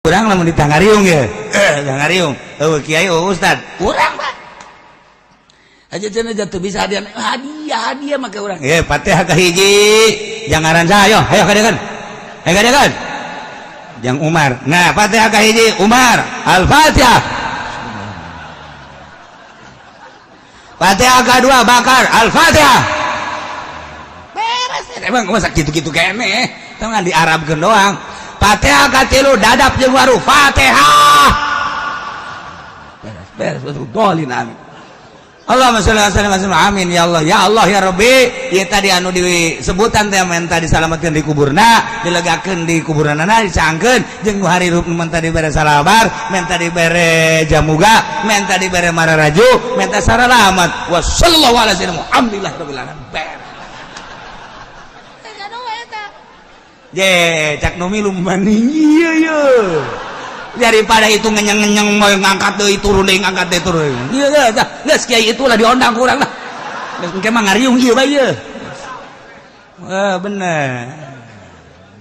Urang lamun ditangariung ya, tangariung. Oh kiai, oh ustad, urang Pak. Aja cenah jatuh bisa hadiah, hadiah, hadiah maka urang. Eh, Fatihah kahiji. Jangan saha ayo, ayo kadekan. Ayo kadekan. Jang Umar. Nah, Fatihah kahiji Umar. Al-Fatihah. Fatihah kedua Bakar. Al-Fatihah. Beres. Emang masa gitu-gitu kene. Tong di Arabkeun doang. Fatihah katilu dadap jeung waru. Fatihah. Beres, beres betul. Dolin amin. Allahumma sholli wa sallim amin ya Allah ya Allah ya Rabbi. Ieu tadi anu disebutan teh menta disalametkeun di kuburna, dilegakeun di kuburanana, dicangkeun jeung nu harirup menta dibere salabar, menta dibere jamuga, menta dibere mararaju, menta saralamat. Wa sallallahu ala sayyidina Muhammadillah rabbil alamin. Beres. Je, cak nu milu maning ieu ye. Daripada itu ngenyeng-ngenyeng mau ngangkat deui turun deui ngangkat deui turun. Ieu ge tah, geus kiai itulah diondang ku urang lah. Geus engke mah ngariung ieu bae ieu. Wah, bener.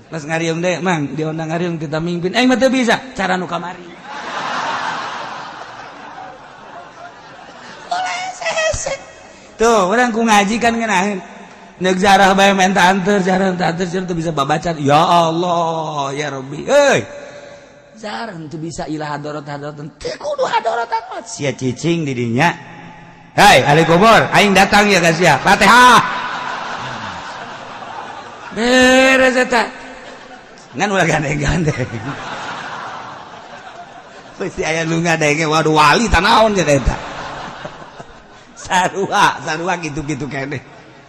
Pas ngariung deh, Mang, diondang ngariung kita mimpin. Aing mah teu bisa, cara nu kamari. Tuh, urang ku ngaji kan ngeunaheun. Nek jarah bae menta anter, jarah menta anter, teu bisa babacan. Ya Allah, ya Rabbi. Euy. Jarah teu bisa ilah hadorot hadorot. Teu kudu hadorot hadorot. Sia cicing di dinya. Hei, ahli kubur, aing datang ya ka sia. Fatihah. Beres eta. Ngan ulah gandeng-gandeng. Pasti aya nu ngadenge, waduh wali tanaon cenah eta. Sarua, sarua kitu-kitu keneh.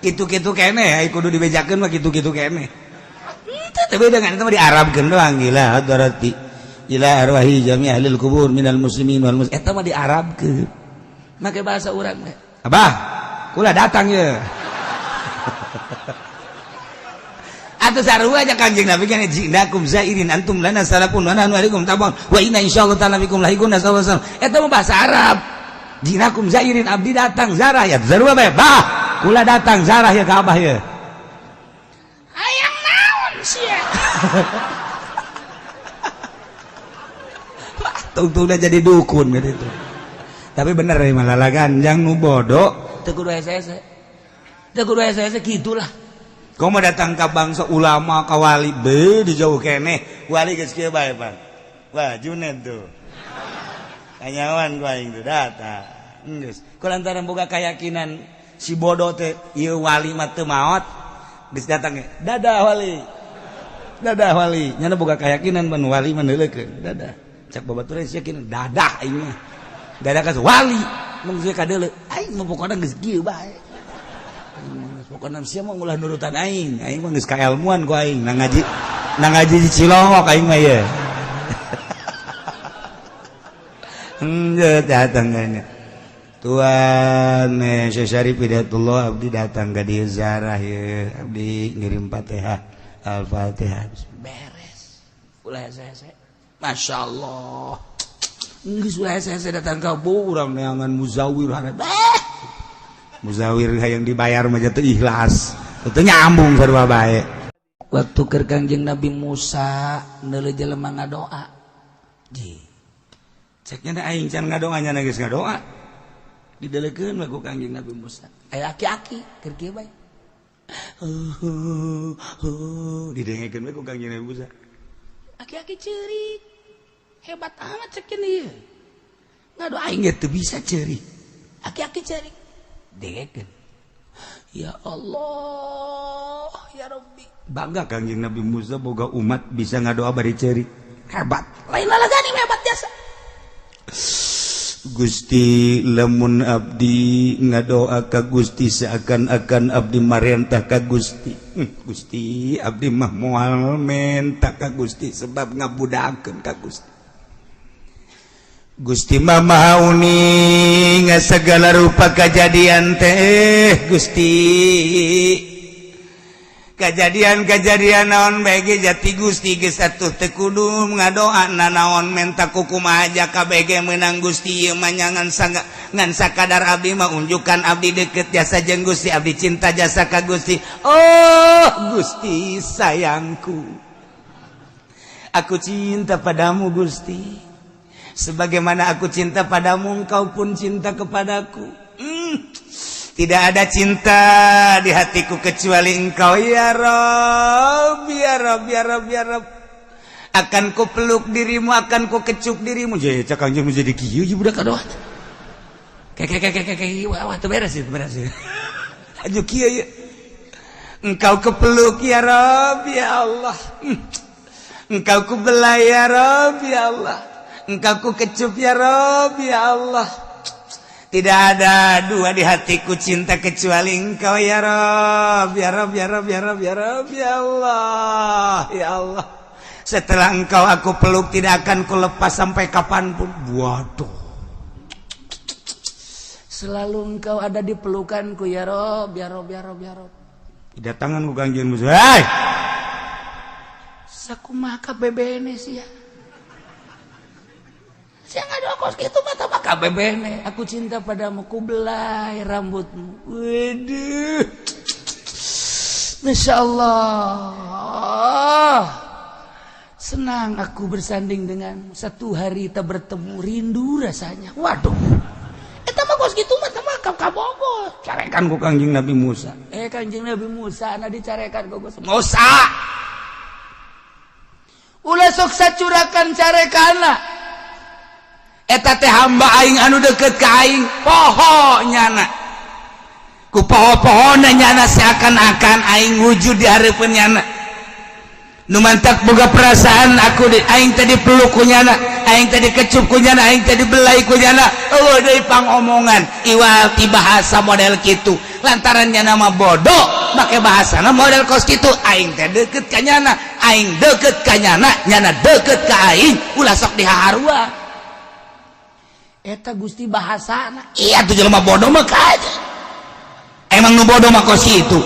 Kitu-kitu keneh, ai kudu dibejakeun mah kitu-kitu keneh. Itu teh beda kan, itu mah diarabkeun doang gila hadarati. Ila arwahi jami ahlil kubur minal muslimin wal muslimin. Eta mah diarabkeun. Make bahasa urang teh. Abah, kula datang ye. Atuh sarua aja Kanjeng Nabi kan jinakum zairin antum lana salafun wa nahnu alaikum tabun wa inna insyaallah ta'ala bikum lahiqun sallallahu alaihi wasallam. Eta mah bahasa Arab. Jinakum zairin abdi datang zarah ya sarua bae. Bah, kula datang zarah ya ka abah ya. Hayang naon sia? Tungtung udah jadi dukun gitu. Tapi bener ya malah ganjang nu bodoh teu kudu hese-hese. Teu kudu hese-hese gitulah. Kau mau datang ke bangsa ulama ka wali be di jauh keneh wali geus kieu bae pan. Wah Junet tuh. Kanyawan ku aing tuh datang. Geus. Ku lantaran boga keyakinan si bodoh teh ieu wali mah teu maot geus datang ge. Dadah wali. Dadah wali. Nyana boga keyakinan ban wali mah neuleukeun. Dadah. Cak babaturan sia yakin dadah aing mah. Dadah ka wali. Mung sia kadeuleu. Aing mah pokona geus kieu bae. Pokona sia mah ulah nurutan aing. Aing mah geus kaelmuan ku aing nang ngaji di Cilongok aing mah ye. Enggeus datang kayaknya. Tuan Syekh Syarif Hidayatullah abdi datang ka dieu zarah ye. Abdi ngirim Fatihah. Al-Fatihah. Beres. Ulah hese-hese. Masya Allah. Geus ulah hese-hese datang ka urang neangan muzawir hareup. Muzawir hayang dibayar mah teu ikhlas. Teu nyambung sarua bae. Waktu keur Kangjeng Nabi Musa neuleuh jelema ngadoa. Ji. Ceknya aing can ngadoa nya geus ngadoa. Dideleukeun we ku Kangjeng Nabi Musa. Aya aki-aki keur kieu bae. Didengekeun we ku Kangjeng Nabi Musa. Aki-aki ceurik. Hebat amat cek ieu. Ngadoa aing ge teu bisa ceurik. Aki-aki ceurik. Dengekeun. Ya Allah, ya Rabbi. Bangga Kangjeng Nabi Musa boga umat bisa ngadoa bari ceurik. Hebat. Lain lalagani hebat jasa. Gusti lamun abdi ngadoa ka Gusti seakan-akan abdi marentah ka Gusti. Gusti abdi mah moal menta ka Gusti sebab ngabudakeun ka Gusti. Gusti mah maha uning segala rupa kejadian teh Gusti. Kejadian-kejadian naon bae jati Gusti geus atuh teu kudu ngadoa nanaon menta kukumaha aja KBG menang Gusti ieu mah ngan ngan sakadar abdi mah unjukan abdi deket jasa jeung Gusti abdi cinta jasa ka Gusti. Oh Gusti sayangku. Aku cinta padamu, Gusti. Sebagaimana aku cinta padamu, engkau pun cinta kepadaku. Tidak ada cinta di hatiku kecuali engkau, ya Rob, ya Rob, ya Rob, ya Rob. Akan ku peluk dirimu, akan ku kecup dirimu. Jadi cak Kangjeng jadi kieu ieu budak kadoa. Kayak kayak kayak kayak, wah, wah, beres sih, beres sih. Aju kieu ya. Engkau kepeluk, ya Rob, ya Allah. Engkau kubelai, ya Rob, ya Allah. Engkau ku kecup, ya Rob, ya Allah. Tidak ada dua di hatiku cinta kecuali engkau, ya Rob, ya Rob, ya Rob, ya Rob, ya Rob, ya Allah, ya Allah. Setelah engkau aku peluk, tidak akan ku lepas sampai kapanpun. Waduh, selalu engkau ada di pelukanku, ya Rob, ya Rob, ya Rob, ya Rob. Datangan ku Kangjeng Musa. Hei, sakumaha bebene sih ya? Saya nggak ada kos gitu mata maka bebene. Aku cinta padamu, ku belai rambutmu. Waduh. Masya Allah. Senang aku bersanding denganmu. Satu hari kita bertemu, rindu rasanya. Waduh. Eta mah kos gitu mah mah kabogo. Carekan ku Kangjeng Nabi Musa. Eh, Kangjeng Nabi Musa na dicarekan ku Musa. Ulah sok sacurakan carekana. Eta teh hamba aing anu deket ka aing, poho nyana. Ku poho-pohona nyana seakan-akan aing wujud di hareupeun nyana. Nu mantak boga perasaan aku di aing tadi peluk ku nyana, aing tadi kecup ku nyana, aing tadi belai ku nyana. Eueuh deui pangomongan iwal ti bahasa model kitu. Lantaran nyana mah bodoh, make bahasana model kos kitu. Aing teh deket ka nyana, aing deket ka nyana, nyana deket ka aing, ulah sok dihaharua. Eta Gusti bahasana. Iya tuh, jelema bodoh mah kaja. Emang nu bodoh mah kos kitu.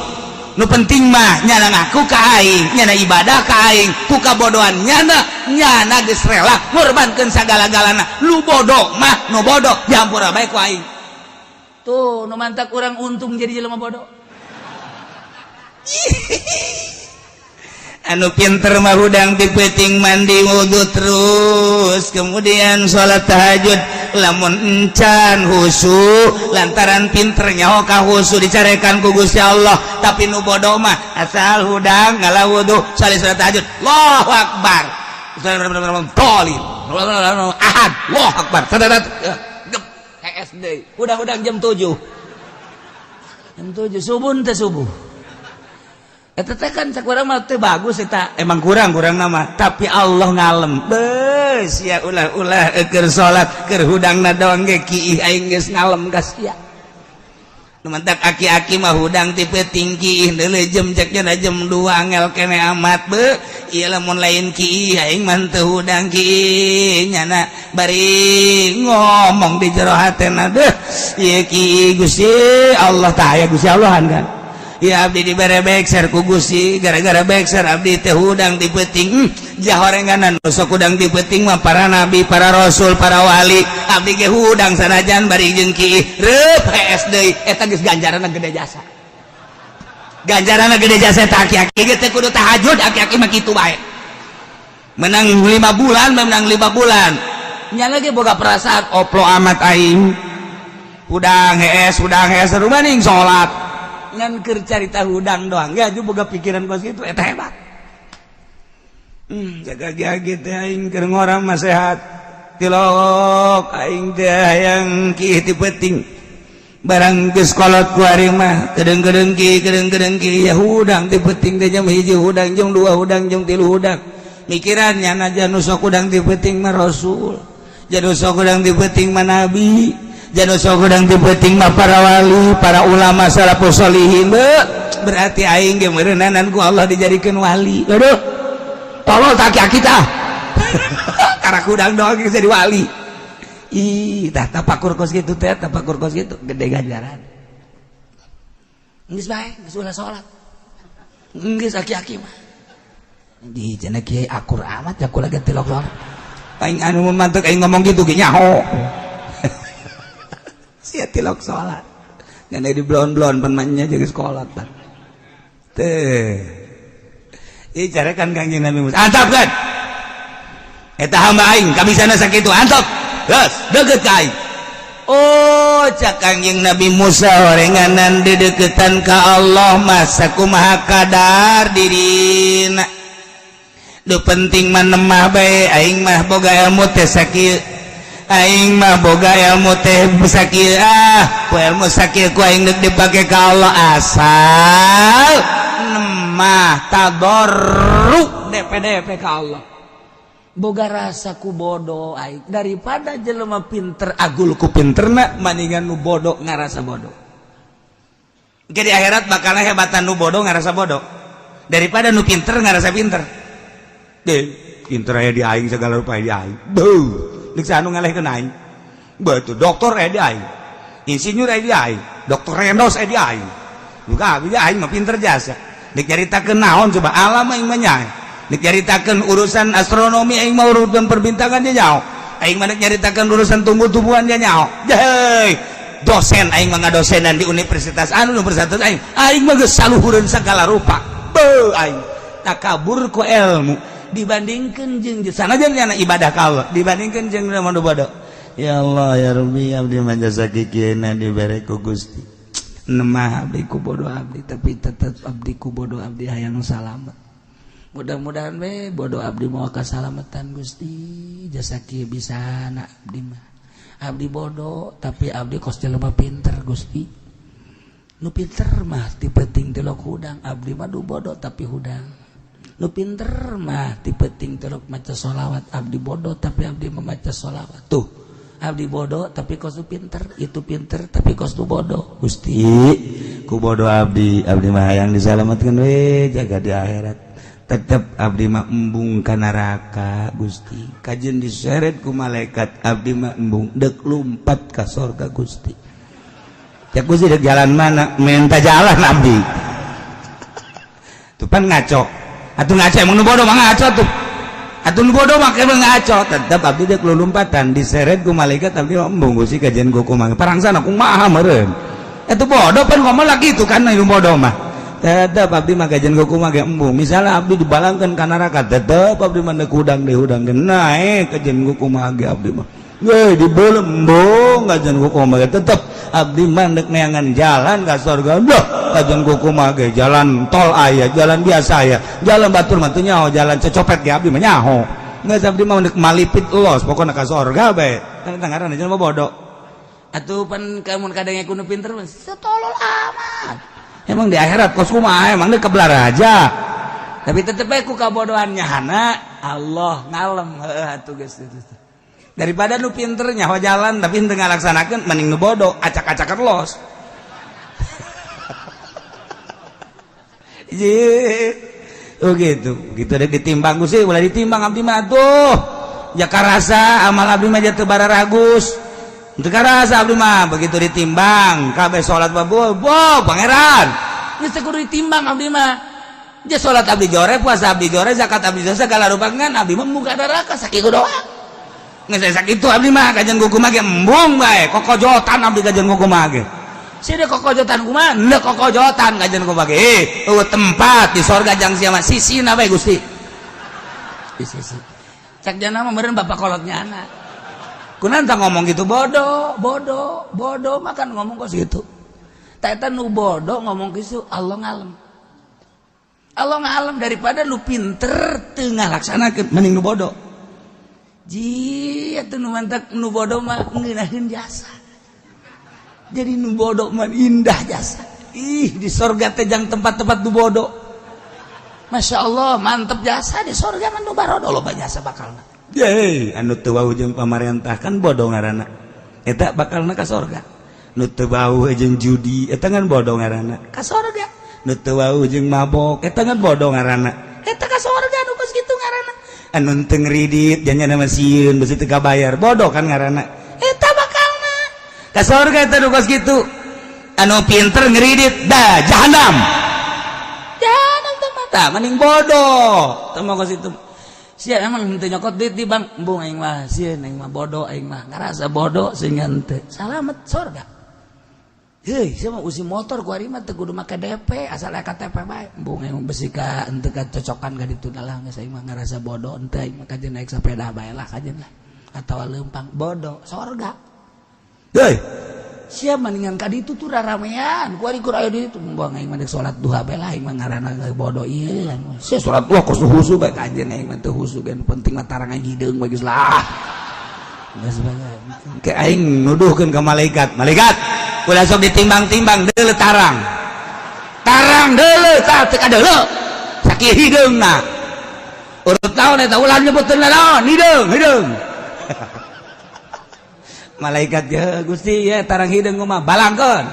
Nu penting mah nyana ngaku ka aing, nyana ibadah ka aing, ku kabodohan nyana, nyana geus rela ngorbankeun sagala-galana. Lu bodoh mah, nu bodoh dihampura bae ku aing. Tuh, nu mantak urang untung jadi jelema bodoh. Anu pinter mah hudang di peuting mandi wudhu terus, kemudian sholat tahajud, lamun encan husu lantaran pinternya ka husu dicarekan ku Gusti Allah. Tapi nu bodoh mah asal hudang ngala wudhu, salat, sholat tahajud, Allahu akbar, tolin ahad, Allahu akbar, SD hudang-hudang jam 7, jam 7 subuh teh, subuh. Eta teh kan cak urang mah teh bagus eta. Emang kurang kurang nama, tapi Allah ngalem. Beus ya, ulah-ulah keur salat, keur hudangna doang ge kiih, aing geus ngalem ka sia. Nu mantak aki-aki mah hudang ti peuting kiih deuleu jam, cek nya jam 2 angel kene amat be. Ieu lamun lain kiih aing mah teu hudang kiih nyana, bari ngomong di jero hatena, deuh ieu kiih Gusti Allah tah aya Gusti Allahan kan. Ya, abdi dibere bekser ku Gusti, gara-gara bekser abdi teh hudang di peuting. Jahorenganan sok hudang di peuting mah para nabi, para rasul, para wali. Abdi ge hudang sanajan bari jeung kiih reup hees deui. Eta geus ganjaranna gede jasa, ganjaranna gede jasa. Eta aki-aki ge teh kudu tahajud, aki-aki mah kitu bae. Menang 5 bulan, menang 5 bulan nya lagi boga perasaan oplo amat aing hudang hees, hudang hees rumaning salat ngan keur carita hudang doang ya juga boga pikiran kos gitu. Eta hebat. Jaga gitu, aing keur ngora mah sehat, tilok aing teh hayang kiih ti peuting. Barang geus kolot ku ari mah kedeung-kedeung ki, kedeung-kedeung ki ya, hudang ti peuting teh jam 1 hudang, jam 2 hudang, jam 3 hudang. Mikirannya naja nu sok hudang ti peuting mah rasul, jadi sok hudang ti peuting mah nabi, jadi sok hudang ti peuting mah para wali, para ulama salafus solihin. Berarti aing ge meureunanan ku Allah dijadikeun wali. Aduh, tolol tak aki tah, karena hudang doang jadi wali. Ih, tah tapakur kos gitu teh, tapakur kos gitu gede ganjaran. Geus bae, geus ulah salat. Geus aki-aki mah. Di cenah kiai akur amat ya kula ge tilok salat. Aing anu mantek aing ngomong gitu ge nyaho. Sia tilok salat. Ngan di blon-blon pan nya jadi sekolah pan. Teh. Ih, carekan Kangjeng Nabi Musa. Antap kan? Eta hamba aing kabisana sakitu, antop. Geus, deukeut ka aing. Oh, cak Kangjeng Nabi Musa, horenganan dideketan ka Allah masa kumaha kadar dirina. Nu penting mah nemah bae, aing mah boga ilmu teh sakieu. Aing mah boga ilmu teh sakieu, ah, ku ilmu sakieu ku aing deuk dipake ka Allah, asal nemah tadarru DPDP ka Allah. Boga rasa ku bodoh aing daripada jelema pinter agul ku pinterna, maningan nu bodoh ngarasa bodoh. Jadi akhirat bakal hebatan nu bodoh ngarasa bodoh daripada nu pinter ngarasa pinter. Deh, pinter aya di aing, segala rupa di aing. Beuh, deuk anu ngalehkeun aing. Betul, doktor aya di aing. Insinyur aya di aing, doktor Rendos aya di aing. Buka abdi aing mah pinter jasa. Dek nyaritakeun naon coba, alam aing mah nyae. Dek nyaritakeun urusan astronomi aing mah, urusan perbintangan dia nyaho. Aing mah dek nyaritakeun urusan tumbuh-tumbuhan dia nyaho. Hei, dosen aing mah, ngadosenan di universitas anu, universitas aing. Aing mah geus saluhureun segala rupa. Beuh, aing takabur ku ilmu dibandingkan jeung sanajan nyana ibadah ka Allah, dibandingkan jeung nu bodoh. Ya Allah, ya Rabbi, abdi mah jasa kikieuna dibere ku Gusti. Nemah abdi ku bodoh abdi, tapi tetep abdi ku bodoh abdi hayang salamet. Mudah-mudahan we bodoh abdi mau kasalamatan, Gusti, jasa kieu bisa na abdi mah. Abdi bodoh tapi abdi kos jelema pinter, Gusti. Nu pinter mah ti peuting tilok hudang, abdi mah du bodoh tapi hudang. Nu pinter mah ti peuting tilok maca sholawat, abdi bodoh tapi abdi membaca sholawat. Tuh, abdi bodoh tapi kos nu pinter, itu pinter tapi kos nu bodoh. Gusti, ku bodoh abdi, abdi mah hayang disalamatkeun we jaga di akhirat. Tetep abdi mah embung ka neraka, Gusti. Kajeun diseret ku malaikat, abdi mah embung, dek lumpat ka sorga, Gusti. Ya Gusti, dek jalan mana? Minta jalan abdi. Tuh pan ngaco. Atuh ngaco, emang nu bodoh mah ngaco tuh. Atuh nu bodoh mah emang ngaco. Tetep abdi dek lompatan diseret ku malaikat, abdi mah embung, Gusti, kajeun ku kumaha. Parangsana kumaha meureun. Itu bodoh pan ngomong lagi itu kan, nu bodoh mah. Tetep abdi mah kajeun ku kumaha ge embung. Misalnya abdi dibalangkeun ka neraka, tetep abdi mah deuk hudang deui hudang ge naek kajeun ku kumaha ge abdi mah. Weh, dibelem embung kajeun ku kumaha ge tetep abdi mah deuk neangan jalan ka surga. Duh, kajeun ku kumaha ge jalan tol aya, jalan biasa aya, jalan batur mah teu nyaho, jalan cecopet ge abdi mah nyaho. Geus, abdi mah deuk malipit los, pokona ka surga bae. Kan eta ngaranna jelema bodoh. Atuh pan kamun kadang kudu pinter mah setolol amat. Emang di akhirat kos kumaha, emang deuk kebelar aja. Tapi tetep bae ku kabodohannya hana Allah ngalem, heuh atuh geus itu. Daripada nu pinter nyaho jalan tapi henteu ngalaksanakeun, mending nu bodoh acak-acakan los. Ye. Oh gitu. Gitu dek ditimbang, Gusti, ulah ditimbang abdi mah tuh. Ya karasa amal abdi mah jatuh bararagus. Teu karasa abdi mah begitu ditimbang kabeh salat babu, bo pangeran. Geus teu kudu ditimbang abdi mah. Ja salat abdi jore, puasa abdi jore, zakat abdi jore, segala rupa ngan abdi mah muka neraka sakitu doang. Geus sakitu abdi mah kajeun kumaha ge embung bae, kokojotan abdi kajeun kumaha ge. Sini kokojotan kumaha? Henteu kokojotan kajeun kumaha ge. Eh, eueuh tempat di sorga jang sia mah, sisina bae, Gusti. Di sisi. Cak jana mah meureun bapak kolotnya anak. Kunaon tah ngomong gitu bodoh, bodoh, bodoh makan ngomong kos gitu. Tah eta nu bodoh ngomong gitu Allah ngalem. Allah ngalem daripada nu pinter teu ngalaksanakeun, mending nu bodoh. Ji atuh nu mantak nu bodoh mah ngeunaheun jasa. Jadi nu bodoh mah indah jasa. Ih, di sorga teh jang tempat-tempat nu bodoh. Masya Allah, mantep jasa di sorga mah nu barodo loba jasa bakalna. Yeay, anu teu wawuh jeung pamarentah kan bodoh ngaranna. Eta bakalna ka sorga. Nu teu wawuh jeung judi eta kan bodoh ngaranna. Ka sorga. Nu teu wawuh jeung mabok eta kan bodoh ngaranna. Eta ka sorga nu kos kitu ngaranna. Anu teu ngridit janjana mah sieun besi teu kabayar, bodoh kan ngaranna. Eta bakalna ka sorga eta nu kos kitu. Anu pinter ngridit dah jahanam. Jahanam teh mata mending bodoh. Teu mah kos itu. Sia emang henteu nyokot duit di bank, embung aing mah sieun, aing mah bodoh, aing mah ngarasa bodoh sehingga henteu. Salamet sorga. Hei, siapa usi motor ku ari mah teu kudu make DP, asal aya KTP bae. Embung emang besi ka henteu kacocokan ka ditu lah, geus aing mah ngarasa bodoh henteu, aing mah kajen naik sepeda bae lah kajen lah. Atawa leumpang bodoh sorga. Hei, siapa mendingan ka ditu tuh raramean, ku ari kur aya di ditu, buang aing mah dek salat duha bae lah, aing mah ngaranna bodoh ieu. Sia salat duha kos husu bae kajen, aing mah teu husu ge, penting mah tarang aing hideung bae geus lah. Geus bae. Ke aing nuduhkeun ka malaikat, malaikat ulah sok ditimbang-timbang, deuleu tarang. Tarang deuleu tah teu kadeuleu. Sakieu hideungna. Urut naon eta ulah nyebutkeun naon, hideung, hideung. Malaikat ya Gusti ya tarang hideung mah balangkeun.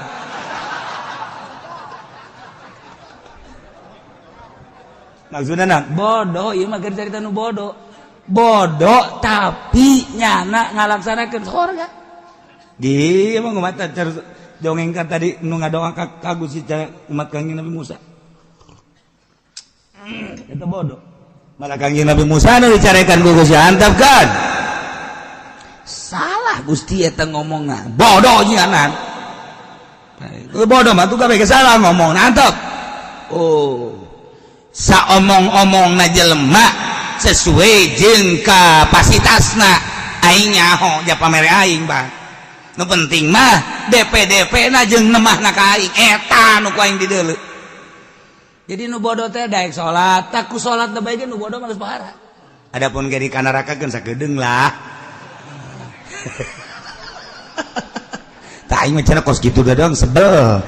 Maksudna naon? Bodoh ieu mah keur carita nu bodoh. Bodoh tapi nyana ngalaksanakeun sorga. Di emang mata dongeng kan tadi nu ngadoa ka Gusti umat Kangjeng Nabi Musa. Eta bodoh. Malah Kangjeng Nabi Musa nu dicarekan ku Gusti antap kan. Salah Gusti eta ngomongna. Bodoh nyanan. Bodoh mah tuh kabeh salah ngomong antap. Oh. Saomong-omongna jelema sesuai jeung kapasitasna aing nyaho ja pamere aing bang. Nu penting mah DP-DP na jeung nemahna ka aing eta nu ku aing dideuleu. Jadi nu bodoh teh daek salat, tak ku salat teh bae nu bodoh mah geus pahara. Adapun ge di kanaraka keun sakedeung lah. Tah aing mah cenah kos kitu doang sebel.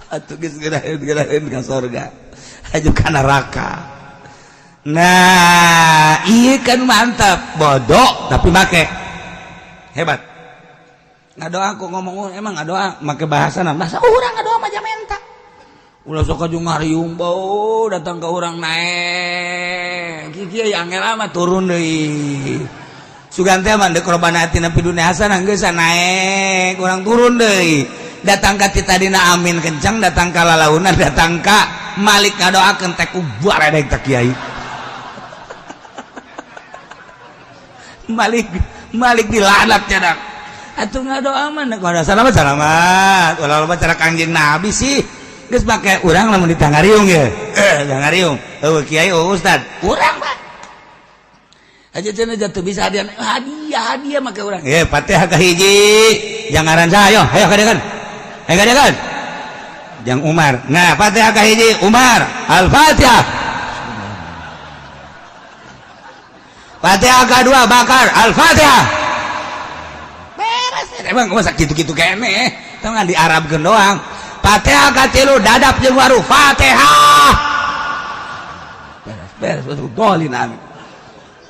Atuh geus geuraheun ka sorga. Aju ka neraka. Nah, iya kan mantap, bodoh tapi make hebat. Ngadoa aku ngomong emang ngadoa make bahasa nah, bahasa urang ngadoa mah menta. Ulah sok aju ngariung bau datang ke urang naek. Kieu angel amat turun deui. Sugan teh mah deuk robana atina fid dunya hasanah geus naek, urang turun deui. Datang ka ti tadina amin kencang, datang ka lalaunan, datang ka Malik ngadoakeun teh ku baredeg ta kiai. Malik Malik dilaknat cenah. Atuh ngadoa mah kada salamat salamat. Ulah loba cara Kangjeng Nabi sih. Geus make urang lamun ditangariung ye. Tangariung. Eueuh kiai eueuh ustad. Urang mah. Aja cenah jatuh bisa hadiah hadiah hadiah make urang. Ye Fatihah ka hiji. Jangaran saha ayo, ayo kadekan. Ayo kadekan. Jang Umar. Nah, Fatihah ka hiji Umar. Al-Fatihah. Fatihah kedua Bakar, Al-Fatihah. Beres emang masa gitu-gitu kene. Tong di Arabkeun doang. Fatihah katilu dadap jeung waru Fatihah. Beres beres dolin amin.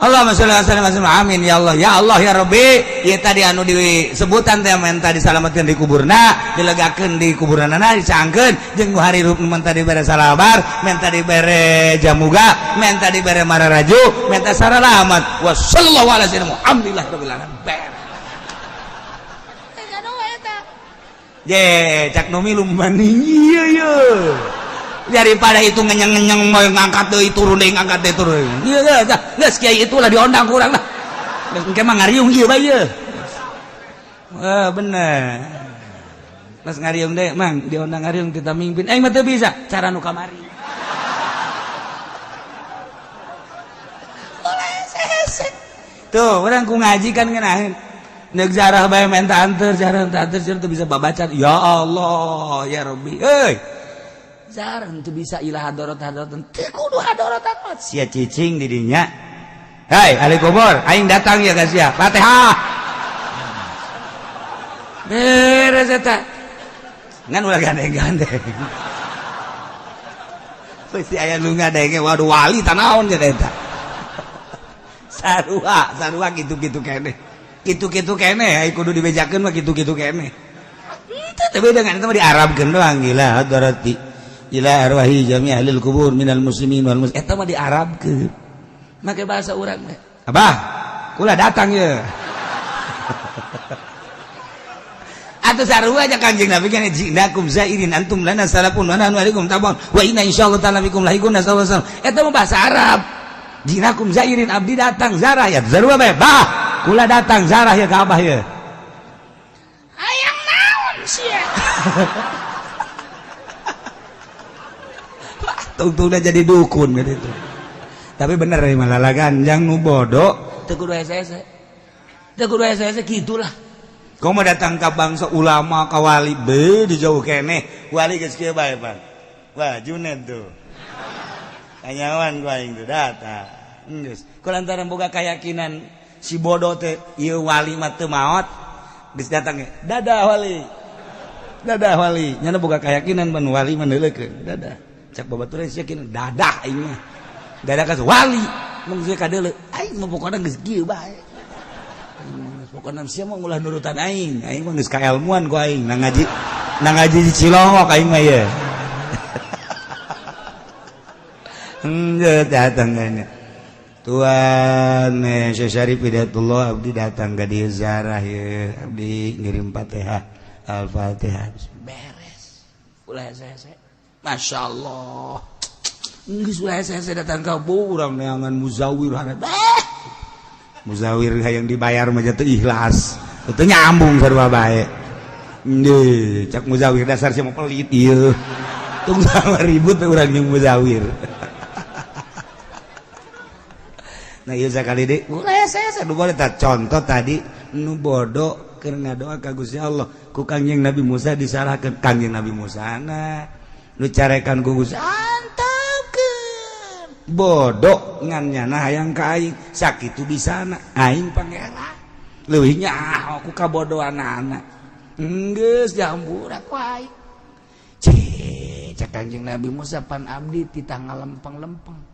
Allahumma sholli ala sayyidina amin ya Allah ya Allah ya Rabbi. Ieu tadi anu disebutan teh menta disalametkeun di kuburna, dilegakeun di kuburanana, dicangkeun jeung nu harirup menta dibere salabar, menta dibere jamuga, menta dibere mararaju, menta saralamat. Wa sallallahu ala sayyidina Muhammadillah rabbil alamin. Beres. Je, cak nu milu maning ieu ye. Daripada itu ngenyang-ngenyang mau ngangkat deui turun deui ngangkat deui turun. Ieu geus geus kiai itulah diondang ku urang lah. Geus engke mah ngariung ieu bae ieu. Wah bener. Pas ngariung deui mang diondang ngariung kita mimpin. Aing mah teu bisa cara nu kamari. Tuh, urang ku ngaji kan ngeunaheun. Nek jarah bae menta anteur, jarah menta anteur teu bisa babaca. Ya Allah, ya Rabbi. Euy. Jarang tuh bisa ilah hadorot hadorot teu kudu hadorot amat sia cicing di dinya. Hei ahli kubur, aing datang ya ka sia. Fatihah. Beres eta. Ngan ulah gandeng-gandeng. Pasti aya nu ngadenge waduh wali tanaon cenah eta. Sarua, sarua kitu-kitu keneh. Kitu-kitu keneh ai kudu dibejakeun mah kitu-kitu keneh. Teu beda ngan eta mah diarabkeun doang gila hadorati. Ila arwahi jami ahlil kubur minal muslimin wal muslimat. Eta mah diarabkeun. Make bahasa urang teh. Abah, kula datang ye. Atuh sarua aja Kangjeng Nabi kan jinakum zairin antum lana salafun wa nahnu alaikum tabun wa inna insyaallah ta'ala bikum lahiqun sallallahu alaihi wasallam. Eta mah bahasa Arab. Jinakum zairin abdi datang zarah ya sarua bae. Bah. Kula datang zarah ya ka Abah ya. Hayang naon sia? Tungtung udah jadi dukun gitu. Tapi bener ya malalagan jang nu bodoh teu kudu hese-hese. Teu kudu hese-hese gitulah. Kau mau datang ke bangsa ulama ka wali be di jauh keneh wali geus kieu bae pan. Wah Junet tuh. Kanyawan ku aing tuh datang. Geus. Ku lantaran boga keyakinan si bodoh teh ieu wali mah teu maot geus datang ge. Dadah wali. Dadah wali. Nyana boga keyakinan ban wali mah neuleukeun. Dadah. Cak babaturan sia yakin dadah aing mah. Dadah ka wali. Mun geus kadeuleu aing mah pokona geus kieu bae. Pokona sia mah ulah nurutan aing. Aing mah geus kaelmuan ku aing na ngaji di Cilongok aing mah ye. Geus datang kayaknya. Tuan Syekh Syarif Hidayatullah abdi datang ka dieu ziarah ye, abdi ngirim Fatihah, Al-Fatihah. Beres. Ulah hese-hese. Masya Allah. Geus ulah hese-hese datang ka urang neangan muzawir haret. Muzawir hayang dibayar mah teu ikhlas. Teu nyambung sarua bae. Deui, cak muzawir dasar sia mah pelit ieu. Tung sama ribut urang jeung muzawir. Nah ieu sakali deui ulah hese-hese nu boleh tah contoh tadi nu bodoh keur ngadoa ka Gusti Allah ku Kangjeng Nabi Musa disalahkeun Kangjeng Nabi Musa na nu carekan ku Gusti antepkeun bodoh ngan nyana hayang ka aing sakitu bisana aing pangeran leuwih nyaho ku kabodohanana geus dihampura ku aing. Cek cek Kangjeng Nabi Musa pan abdi titah ngalempeng-lempeng.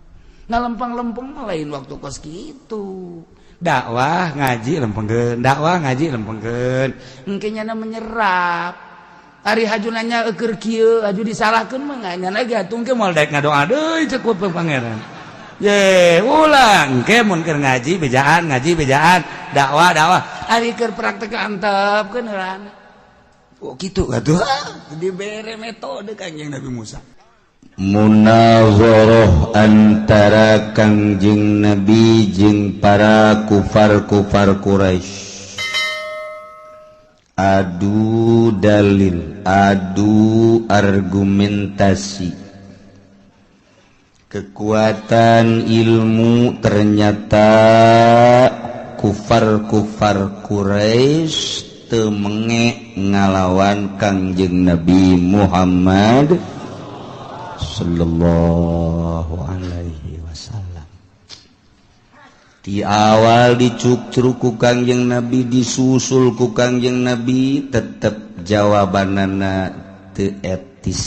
Ngalempeng-lempeng mah lain waktu kos kitu. Dakwah ngaji lempengkeun, dakwah ngaji lempengkeun. Engke nyana menyerap. Ari haju nanya eueur kieu, haju disalahkeun mah nyana ge atuh engke moal daek ngadoa deui cek ku pangeran. Ye, ulang engke mun keur ngaji bejaan, dakwah dakwah. Ari keur praktek antepkeun heulana. Oh kitu atuh. Dibere metode Kangjeng Nabi Musa. Munazarah antara Kangjeng Nabi jeung para kufar-kufar Quraisy. Adu dalil, adu argumentasi. Kekuatan ilmu ternyata kufar-kufar Quraisy teu menge ngalawan Kangjeng Nabi Muhammad sallallahu alaihi wasallam. Di awal dicukcruk ku Kangjeng Nabi, disusul ku Kangjeng Nabi, tetep jawabanana teu etis.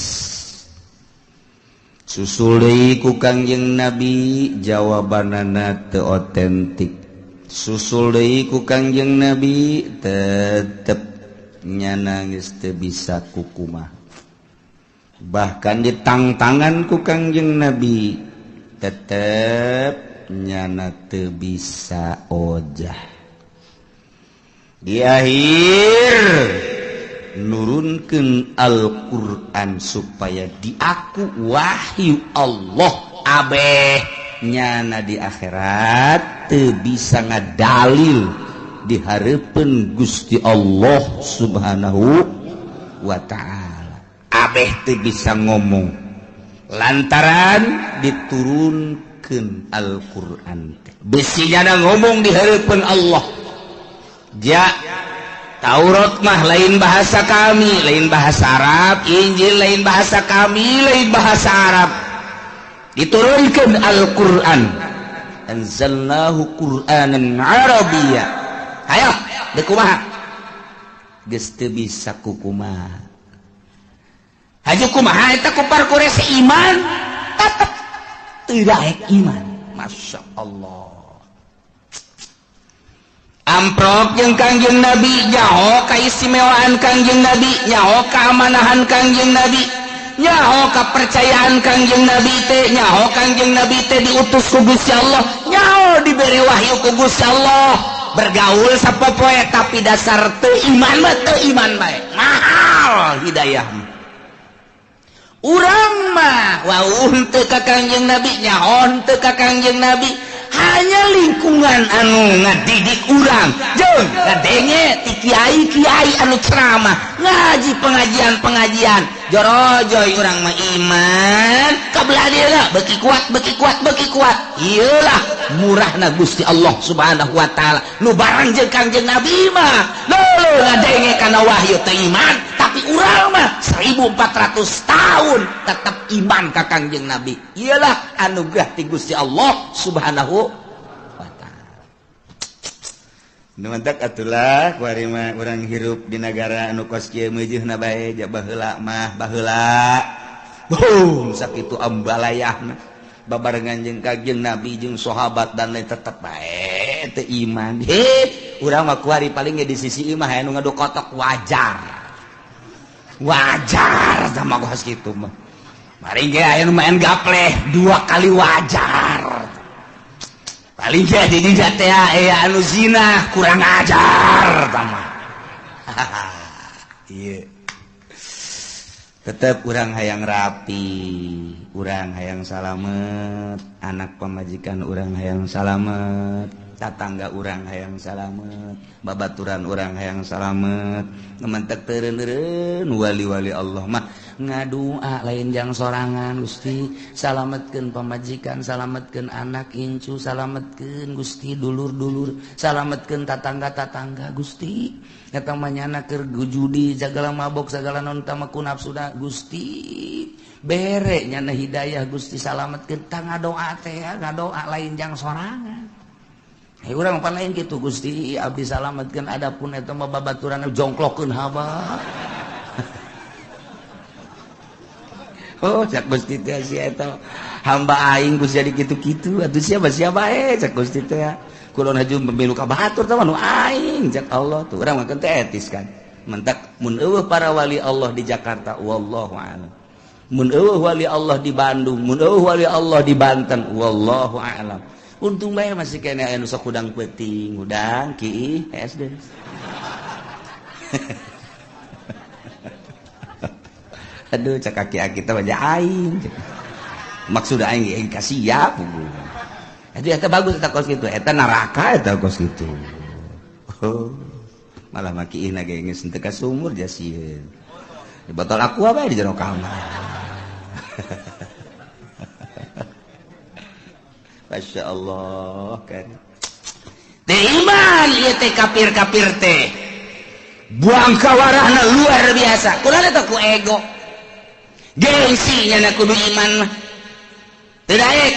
Susul deui ku Kangjeng Nabi, jawabanana teu otentik. Susul deui ku Kangjeng Nabi, tetep nyana geus teu bisa kukumaha. Bahkan ditangtangan ku Kangjeng Nabi tetep nyana teu bisa ojah. Di akhir nurunkeun Al-Qur'an supaya diaku wahyu Allah abeh nyana di akhirat teu bisa ngadalil di hareupeun Gusti Allah Subhanahu wa ta'ala. Abeh teu bisa ngomong lantaran diturunkeun Al-Qur'an teh. Bisi nyana ngomong di hareupeun Allah. Ja Taurat mah lain bahasa kami, lain bahasa Arab, Injil lain bahasa kami, lain bahasa Arab. Diturunkeun Al-Qur'an. Anzalnahu Qur'anan Arabiyya. Hayo, deuk kumaha? Geus teu bisa kukumaha. Haju kumaha eta kufar Quraisy iman tetep teu daek iman. Masya Allah. Amprok jeung Kangjeng Nabi, nyaho kaistimewaan Kangjeng Nabi, nyaho keamanahan Kangjeng Nabi, nyaho kepercayaan Kangjeng Nabi teh, nyaho Kangjeng Nabi teh diutus ku Gusti Allah, nyaho diberi wahyu ku Gusti Allah. Bergaul sapopoe tapi dasar teu iman mah teu iman bae. Mahal hidayah. Urang mah wauh teu ka Kangjeng Nabi, nyaho teu ka Kangjeng Nabi, Makanya lingkungan anu ngadidik urang jeung ngadenge ti kiai-kiai anu ceramah ngaji pengajian-pengajian jorojoy urang mah iman kabelah dieuna beuki kuat beuki kuat beuki kuat. Ieulah murahna Gusti Allah Subhanahu wa taala nu bareng jeung Kangjeng Nabi mah leuleung ngadenge kana wahyu teh iman, tapi urang mah 1400 tahun tetap iman ka Kangjeng Nabi. Iyalah anugerah ti Gusti Allah Subhanahu wa taala. Nu mantak atulah kuari mah urang hirup di negara anu kos kieu meujeuna bae ja baheula mah baheula. Boom sakitu ambalayahna babarengan jeung Kangjeng Nabi jeung sahabat dan lain tetep bae teu iman. He, urang mah kuari paling ge di sisi imah aya nu ngadu kotok wajar. Wajar sama kos kitu mah. Paling ge aya nu main gapleh dua kali wajar. Paling ge di dinya teh aya anu zina kurang ajar tama. Ieu. Tetep urang hayang rapi, urang hayang salamet, anak pamajikan urang hayang salamet, tatangga urang hayang salamet, babaturan urang hayang salamet. Mentek teureun-eureun wali-wali Allah mah ngadua lain jang sorangan Gusti salametkeun pamajikan, salametkeun anak incu, salametkeun Gusti dulur-dulur, salametkeun tatangga-tatangga Gusti. Eta mah nyana keur judi sagala mabok sagala naon tama ku nafsuna Gusti bere nyana hidayah Gusti salametkeun. Tah ngadoa teh ngadoa lain jang sorangan. Hei urang pan lain kitu Gusti abdi salametkeun adapun eta mah babaturan jongklokkeun haba. Oh cak Gusti teh sia eta hamba aing Gusti jadi kitu-kitu atuh siapa siapa bae cak Gusti teh kulon haju pemilu ka batur teh nu aing cak Allah tuh urang mah teh etis kan. Mentak mun eueuh para wali Allah di Jakarta wallahu a'lam, mun eueuh wali Allah di Bandung, mun eueuh wali Allah di Banten wallahu a'lam. Untung bae masih kene aya nu sok hudang peuting, hudang ki SD. Aduh cak aki-aki teh baja aing. Maksud aing aing kasiap. Itu eta bagus eta kos kitu, eta neraka eta kos kitu. Oh, malah maki ihna ge geus teu ka sumur ja sieun. Di botol aqua bae di jero kamar. Masya Allah kan. Teh iman ieu teh kafir-kafir teh. Buang kawarahna luar biasa. Kunaon eta ku ego. Gengsi nyana kudu iman mah. Teu daek.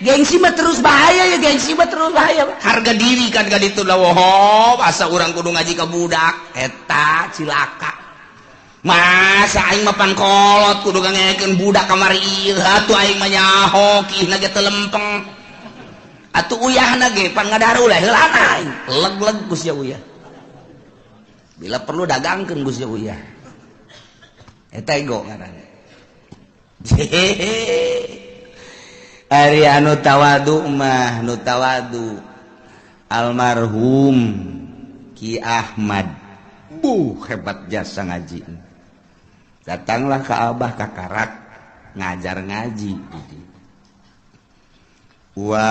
Gengsi mah terus bahaya ya, gengsi mah terus bahaya. Harga diri kan ka ditu lah woho, asa urang kudu ngaji ka budak eta cilaka. Masa aing mah pan kolot kudu ngangekeun budak kamari ieu atuh aing mah nyaho kiihna ge teu lempeng. Atuh uyahna ge pan ngadaru lah heulana aing. Leg-leg ku sia uyah. Bila perlu dagangkeun ku sia uyah. Eta ego ngaranna. Ari anu tawadu mah nu tawadu almarhum Ki Ahmad. Buh hebat jasa ngaji. Datanglah ke Abah ka Karak ngajar ngaji. Wa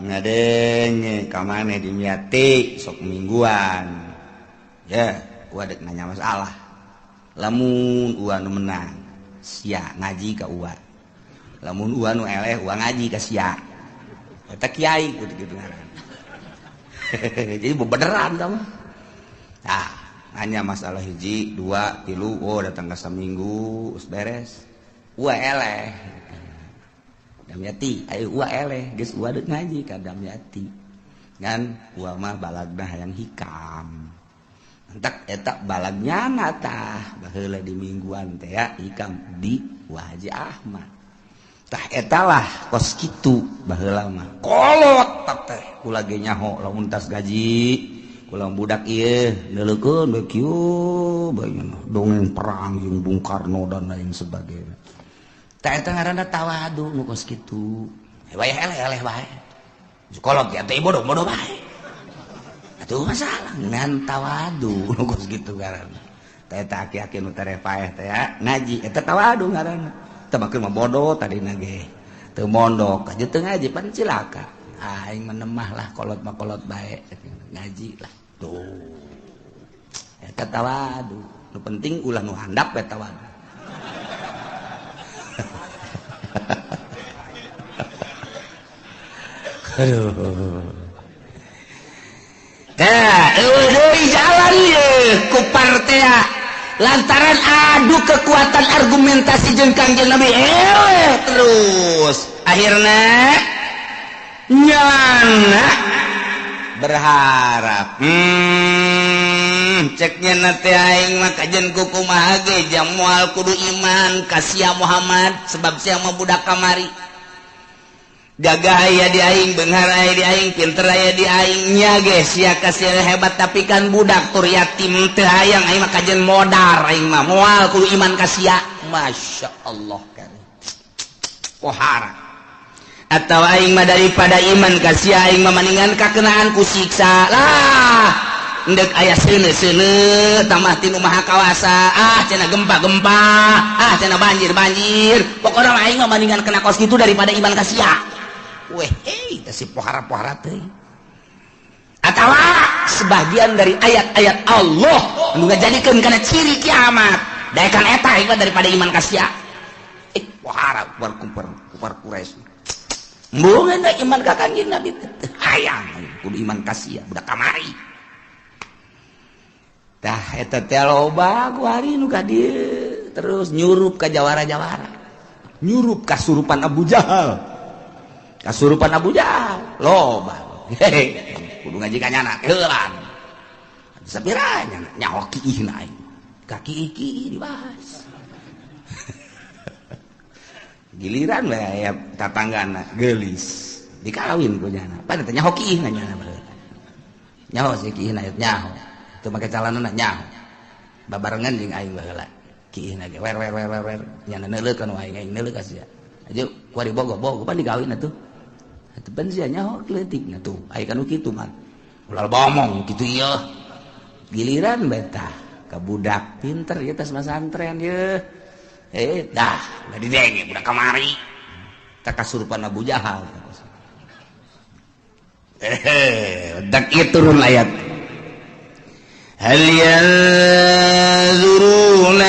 ngadenge ka maneh di Miati sok mingguan. Ya, wa dek nanya masalah. Lamun ua nu menang, sia ngaji ka ua. Lamun ua nu eleh, ua ngaji ka sia. Eta kiai kitu ngaran. Jadi bebeneran tah mah. Tah, nanya masalah hiji, dua, tilu, oh datang ke seminggu, us beres. Ua eleh. Damyati, ayo ua eleh, geus ua deuk ngaji ka Damyati. Ngan ua mah balagna hayang hikam. Entak eta balagnya tah baheula di mingguan teh ya hikam di Wa Haji Ahmad. Tah eta lah kos kitu baheula mah. Kolot teh kula ge nyaho lamun tas gaji. Kula budak ieu neuleukeun we kieu bae dongeng perang jeung Bung Karno dan lain sebagainya. Tah eta ngaranna tawadu nu kos kitu. Wayah eleh-eleh bae. Kolot ya teh bodoh-bodoh bae. Atuh masalah ngan tawadu nu kos kitu ngaranna. Tah eta aki-aki nu tereh paeh teh ya ngaji eta tawadu ngaranna. Teu make mah bodoh tadina ge. Teu mondok aja teu ngaji pan cilaka. Aing menemah lah, kolot mah kolot bae, ngaji lah. Tuh, eta tawadu. Nu penting ulah nu handap we tawadu. Aduh. Tah, eueuh deui jalan ye ku partea lantaran adu kekuatan argumentasi jeung Kangjeng Nabi terus akhirna nyana berharap ceknya nate aing mah kajen ku kumaha ge jang moal kudu iman ka sia Muhammad sebab sia mah budak kamari gagah aya di aing, beunghar aya di aing, pinter aya di aing, nya ge sia ka sia hebat tapi kan budak tur yatim teu hayang aing mah kajen modar aing mah moal kudu iman ka sia. Masya Allah kan pohara atau aing mah daripada iman ka sia aing mah maningan kakenaan ku siksa lah ndek aya seuneu-seuneu tambah tinu maha kawasa ah cenah gempa-gempa ah cenah banjir-banjir pokona aing mah maningan kena kos kitu daripada iman ka sia. Weh, teh si pohara-pohara teh. Atawa sebagian dari ayat-ayat Allah nu ngajadikeun kana ciri kiamat daekan eta aing mah daripada iman ka sia. Pohara kupar Quraisy. Embungeun iman ka Kangjeng Nabi teh hayang kudu iman ka sia budak kamari. Tah eta teh loba ku hari nu ka dieu terus nyurup ka jawara-jawara. Nyurup kasurupan Abu Jahal. Kasurupan Abu Jahal loba. Kudu ngaji ka nyana heulan. Sapira nyana nyaho kiihna aing. Ka kiih-kiih dibahas. Giliran we aya tatanggana geulis dikawin ku nyana. Pan teh nyaho kiihna nyana baheula. Nyaho si kiihna nyaho. Teu make calanana nyaho. Babarengan jeung aing baheula. Kiihna ge wer wer wer wer nyana neuleuh ka nu aing, aing neuleuh ka sia. Aja kuari bogo-bogo pan dikawin atuh. Atuh pan sia nyaho leutikna tuh. Aya kan kitu mah. Ulah bomong kitu ieu. Giliran betah ka budak pinter ieu tas masantren ieu. Dah udah didenge budak kamari. Tak kasurupan Abu Jahal. Dak ieu turun ayat. Hal yanzuruna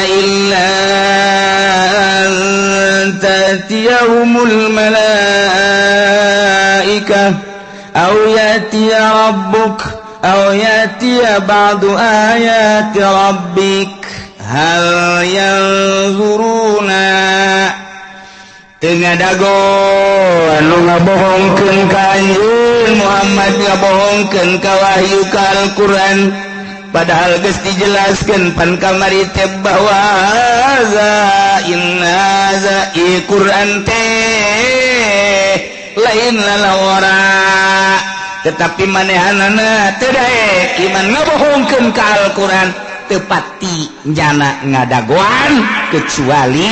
illa an ta'tiyahumul malaikah aw ya'tiya rabbuk aw ya'tiya ba'du ayati rabbik hal yanzuruna teu ngadago anu ngabohongkeun ka anjeun Muhammad ngabohongkeun ka wahyu ka Al-Qur'an padahal geus dijelaskeun pan kamari teh bahwa za inna za Qur'an teh lain lalawara tetapi manehanana teu daek iman ngabohongkeun ka Al-Qur'an tepati jana ngadagoan kecuali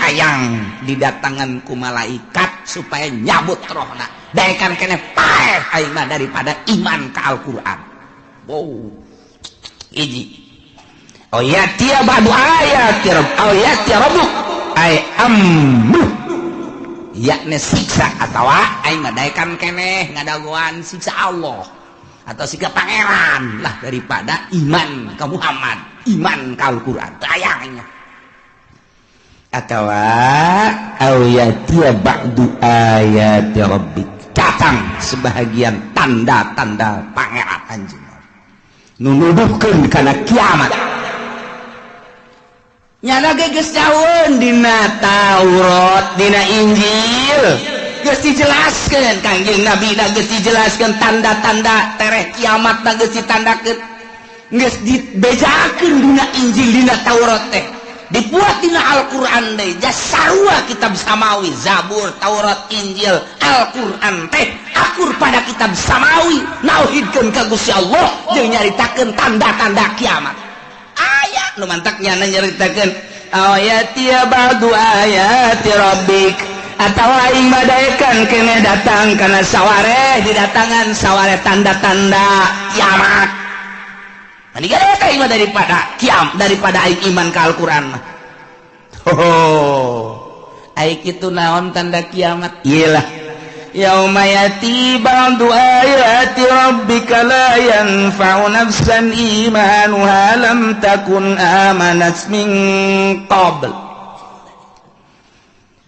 hayang didatangan ku malaikat supaya nyabut rohna daekan keneh paeh aing mah daripada iman ka Al-Qur'an. Wow. Hiji. Oh ya tia ba'du ayat rabb oh ya tia rabbuk ay amru yakni siksa atawa aing mah daekan keneh ngadagoan siksa Allah atau siksa pangeran lah daripada iman ke Muhammad, iman ke Al-Qur'an tayangnya. Atawa aw yatiya ba'du ayati rabbik datang sebahagian tanda-tanda pangeran anjeun nunuduhkeun kana kiamat. Nyana ge geus jauheun dina Taurat, dina Injil geus dijelaskeun Kangjeng Nabi na geus dijelaskeun tanda-tanda tereh kiamat na geus ditandakeun geus dibejakeun dina Injil dina Taurat teh dibuat dina Al-Qur'an deui sarua kitab samawi Zabur Taurat Injil Al-Qur'an teh akur pada kitab samawi nauhidkeun ka Gusti Allah jeung nyaritakeun tanda-tanda kiamat. Aya nu mantak nyana nyaritakeun ayati ba'du ayati rabbik atawa aing badaekan keneh datang kana saware didatangan saware tanda-tanda kiamat. Mendingan daripada kiam daripada aing iman ka Al-Qur'an mah. Oh, aing kitu naon tanda kiamat? Iyalah. Yauma yati ba'du ayati rabbika la yanfa'u nafsan imanuha lam takun amanat min qabl.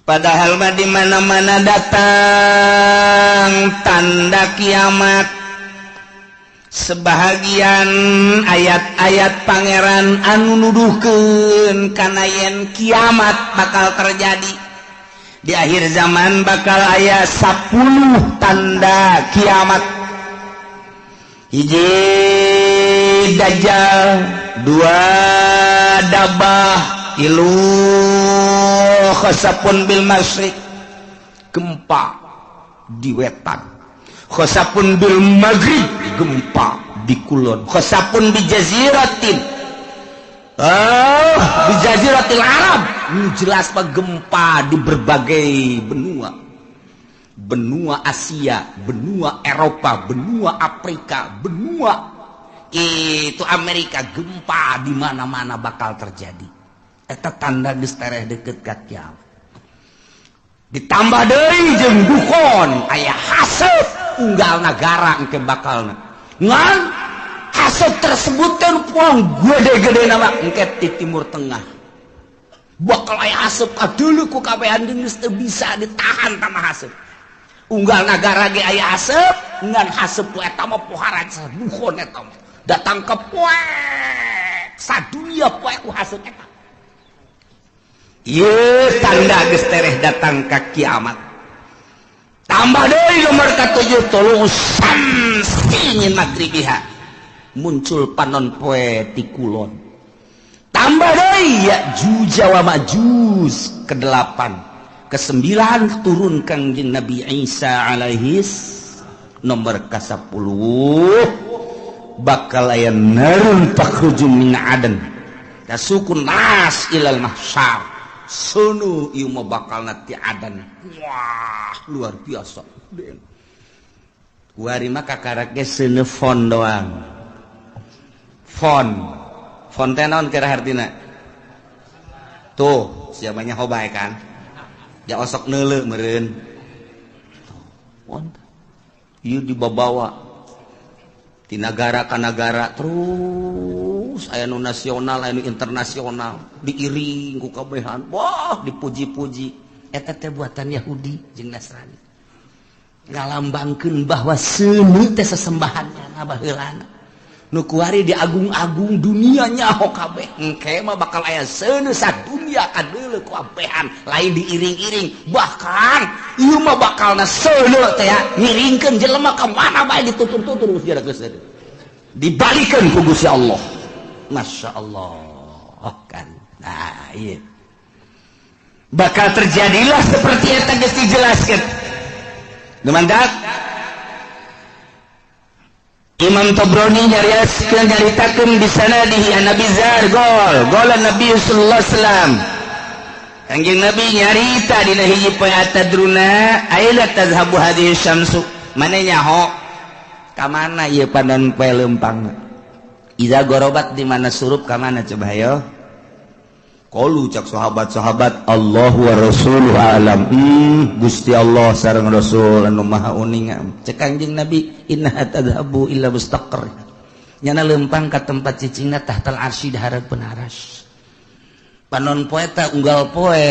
Padahal mah di mana-mana datang tanda kiamat, sebahagian ayat-ayat pangeran anu nuduhkeun kana yen kiamat bakal terjadi. Di akhir zaman bakal aya 10 tanda kiamat. Hiji dajjal, dua dabah, tilu khasapun bil masyriq, gempa di wetan, khasapun bil maghrib, gempa di kulon, khasapun bi jaziratin, di jaziratil Arab. Ini jelas pak, gempa di berbagai benua, benua Asia, benua Eropa, benua Afrika, benua itu Amerika, gempa di mana-mana bakal terjadi. Eta tanda geus tereh deket ka kiamat. Ditambah deui jeung dukon, aya haseup unggal nagara engke bakalna. Ngan haseup tersebut kan puang gede-gede nama engke di Timur Tengah. Bakal aya haseup kadeuleu ku kabehan geus teu bisa ditahan tama haseup. Unggal nagara ge aya haseup, ngan haseup ku eta mah pohara dukon eta mah. Datang ke poek sadunia poek ku haseup eta. Ieu tanda geus tereh datang ka kiamat. Tambah deui nomor ka-7, tolong samsi min magribiha, muncul panon poe ti kulon. Tambah deui Ya'juj wa Ma'juj ke-8, ke-9 turun Kangjeng Nabi Isa alaihis, nomor ke-10 bakal aya narun takhruju min adan tasukun nas ilal mahsyar. Sunu ieu mah bakalna ti adan. Wah, luar biasa. Kuari mah kakarak ge seuneu fon doang. Fon. Fon teh naon kira hartina? Tuh, siapanya hobae kan? Ja osok neuleu meureun. Fon. Ieu dibabawa ti nagara ka nagara terus aya nu nasional, aya nu internasional, diiring ku kabehan. Wah, dipuji-puji. Eta teh buatan Yahudi jeung Nasrani. Ngalambangkeun bahwa seuneu teh sesembahannya baheulana. Nu kuari diagung-agung dunia nyaho kabeh. Engke mah bakal aya seuneu sadunia kadeuleu ku abehan, lain diiring-iring. Bahkan ieu mah bakalna seuneu teh ngiringkeun jelema ka mana bae ditutur-tutur geus geus seuneu. Dibalikeun ku Gusti Allah. Masya Allah kan. Nah, iya. Bakal terjadilah seperti eta geus dijelaskeun. Dumandak Imam Tabrani nyariaskeun nyaritakeun di sanadihi an Nabi Zar gol golan Nabi sallallahu alaihi wasallam. Kangjeng Nabi nyarita dina hiji poe atadruna aila tazhabu hadhihi syamsu. Mane nyaho ka mana ieu panon poe leumpang? Iza gorobat di mana surup ka mana coba hayo? Qalu cak sahabat-sahabat Allahu wa rasuluhu alam. Gusti Allah sareng Rasul anu maha uninga. Cek Kangjeng Nabi innaha tadhabu illa mustaqar. Nyana leumpang ka tempat cicingna tahtal arsy di hareupeun aras. Panon poe ta unggal poe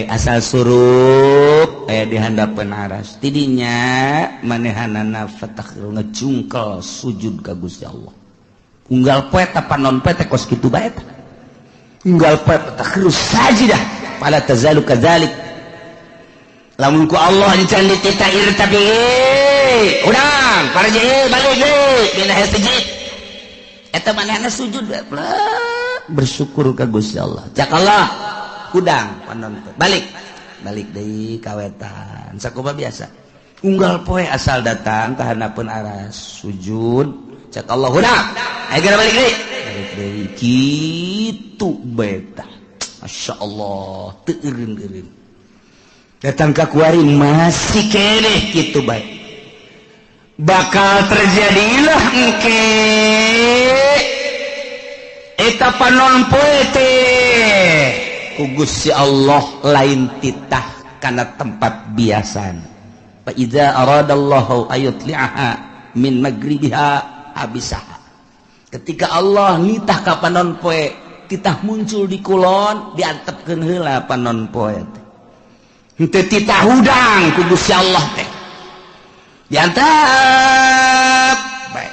asal surup aya di handapeun aras. Tidinya manehanana fatakh ngejungkel sujud ka Gusti Allah. Unggal poe ta panon poe teh kos kitu bae ta. Unggal poe takhru sajidah fala tazalu kadzalik. Lamun ku Allah encan dititair tapi udang parje balik deui dina sujud. Eta manehna sujud bersyukur ka Gusti Allah. Cak Allah hudang panon poe balik balik deui ka wetan sakumaha biasa. Unggal poe asal datang ka handapeun aras sujud cak Allah hudang ayo geura balik deui. Balik deui kitu beta. Masya Allah teu eureun-eureun. Datang ka kuari masih keneh kitu bae. Bakal terjadilah engke eta panon poe teh ku Gusti Allah lain titah kana tempat biasana. Fa idza aradallahu ayutli'aha min magribiha abisaha. Ketika Allah nitah ka panon poe titah muncul di kulon, diantepkeun heula panon poe teh. Henteu titah hudang ku Gusti Allah teh. Diantep bae.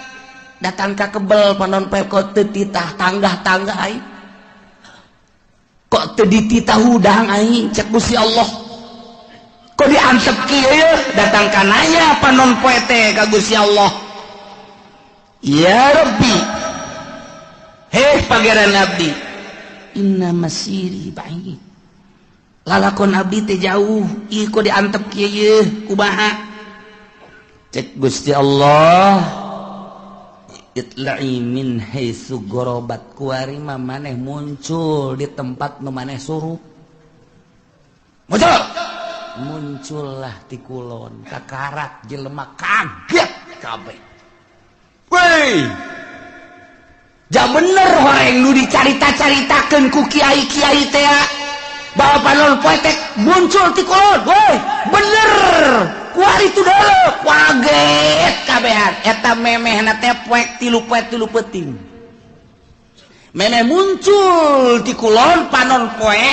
Datang ka kebel panon poe, kok teu titah tanggah-tanggah aing. Kok teu dititah hudang aing, cek Gusti Allah. Kok diantep kieu? Datang ka nanya panon poe teh ka Gusti Allah. Ya Rabbi, heh Pangeran abdi, inna masiri ba'id, lalakon abdi teh jauh, ih kok diantep kieu, kumaha? Cek Gusti Allah, itla'i min haitsu gharabat, kuari mah maneh muncul di tempat nu maneh suruh. Muncul, muncullah di kulon, kakarak jelema kaget kabeh. Woi, ja bener horeng nu dicarita-caritakeun ku kiai-kiai teh bahwa panon poe teh muncul ti kulon. Woi, bener. Kuari tu deuleu, kaget kabehan. Eta memehna teh poek 3 poe 3 peuting. Memeh muncul ti kulon panon poe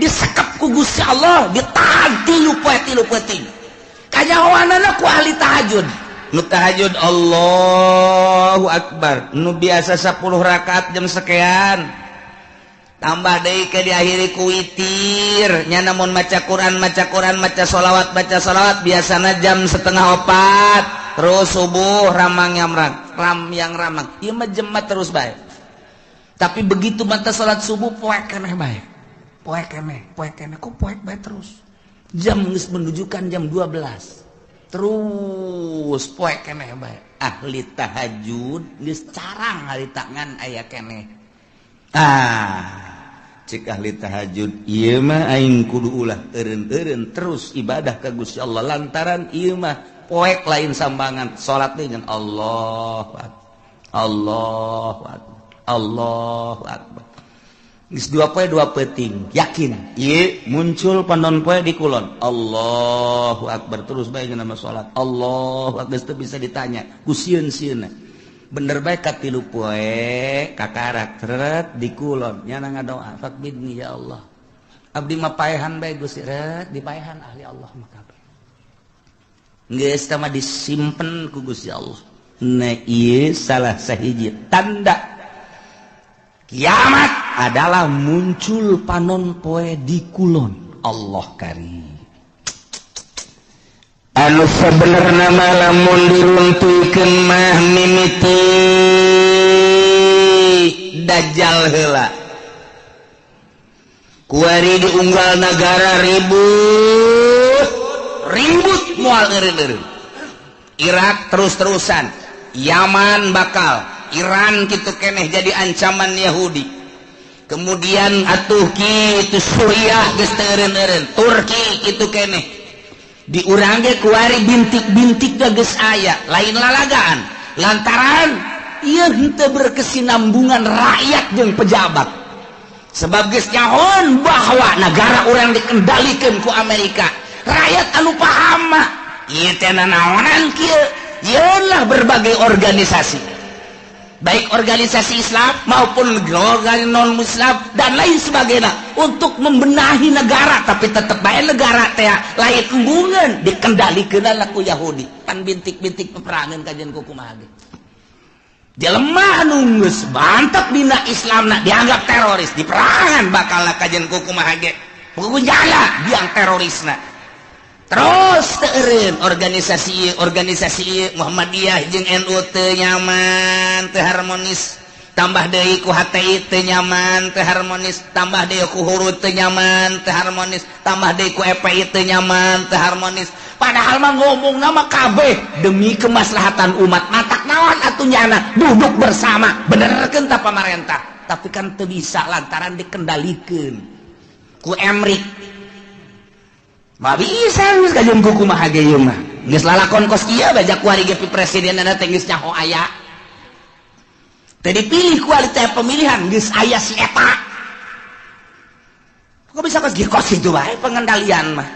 disekep ku Gusti Allah, ditahan 3 poe 3 peuting. Kanyahoanana ku ahli tahajud. Nu tahajud Allahu Akbar, nu biasa 10 rakaat jam sekian tambah deui ke diakhiri ku witir nya, namun maca Quran, maca Quran, maca sholawat, baca sholawat biasana jam 3:30 terus subuh ramang yang ram yang ramang ieu mah jemat terus bae. Tapi begitu mata salat subuh poek keneh bae, poek keneh, poek keneh, kok poek bae terus. Jam geus menunjukkan jam 12. Terus poek keneh bae. Ahli tahajud geus carang ahli tangan aya keneh. Ah, cek ahli tahajud ieu mah aing kudu ulah eureun-eureun terus ibadah ka Gusti Allah, lantaran ieu mah poek lain sambangan salat teh ngan Allahu Akbar, Allahu Akbar, Allahu Akbar. Geus 2 poe 2 peuting, yakin ieu muncul panon poe di kulon, Allahu Akbar terus bae nama salat, Allahu Akbar, geus teu bisa ditanya ku sieun-sieunna. Bener bae ka 3 poe kakarak tret di kulon nyana ngadoa, faqbidni ya Allah, abdi mah paehan bae Gusti, ret dipaehan ahli Allah mah kabeh. Geus tah mah disimpen ku Gusti Allah. Nah ieu salah sahiji tanda kiamat adalah muncul panon poe di kulon. Allah karim. Anu sebenarnya lamun diruntuhkeun mah mimiti Dajjal heula. Kuari diunggal nagara ribut, ribut moal eureun-eureun. Irak terus-terusan, Yaman bakal, Iran kitu keneh jadi ancaman Yahudi. Kemudian atuh kitu Suriah geus teu eureun-eureun, Turki kitu keneh. Di urang ge kuari bintik-bintik geus aya, lain lalagaan. Lantaran ieu henteu berkesinambungan rakyat jeung pejabat. Sebab geus nyahoan bahwa negara urang dikendalikeun ku Amerika. Rakyat anu paham mah ieu teh nanaonan kieu, yeunlah berbagai organisasi. Baik organisasi Islam maupun organisasi non-Muslim dan lain sebagainya untuk membenahi negara, tapi tetep bae negara teh lain embungeun dikendalikeun ku Yahudi. Pan bintik-bintik peperangan kajian ku kumaha ge. Jelema anu geus mantep dina Islamna dianggap teroris, diperangan bakal kajian ku kumaha ge. Pukunjala biang terorisna. Terus teu eureun organisasi organisasi Muhammadiyah jeung NU teu nyaman, teu harmonis. Tambah deui ku HTI teu nyaman, teu harmonis. Tambah deui ku Hurud teu nyaman, teu harmonis. Tambah deui ku EPI teu nyaman, teu harmonis. Padahal mah ngomongna mah kabeh demi kemaslahatan umat. Matak naon atuh nyana duduk bersama, benerkeun ta pamarentah. Tapi kan teu bisa lantaran dikendalikeun ku Emrik. Mah bisa geus kajeun ku kumaha ge ieu mah. Geus lalakon kos ieu bajak kuari ge presidenna teh geus nyaho aya. Teu dipilih kualitas pemilihan geus aya si eta. Kok bisa kos kieu kos kitu bae pengendalian mah.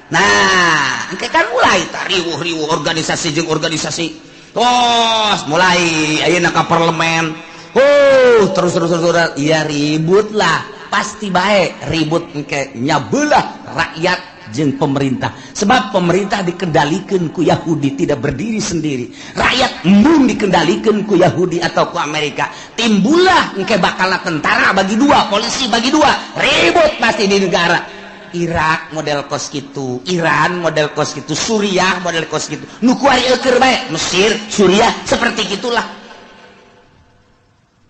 Nah, engke kan mulai riwuh-riwuh organisasi jeung organisasi. Tos mulai ayeuna ka parlemen. Oh, terus terus terus, iya ribut lah, pasti baik ribut engke nyabelah rakyat jeung pemerintah. Sebab pemerintah dikendalikan ku Yahudi, tidak berdiri sendiri. Rakyat embung dikendalikan ku Yahudi atau ku Amerika. Timbullah engke bakal tentara bagi dua, polisi bagi dua, ribut pasti di negara. Irak model kos gitu, Iran model kos gitu, Suriah model kos gitu. Nu kuari eueur bae, Mesir, Suriah seperti gitulah.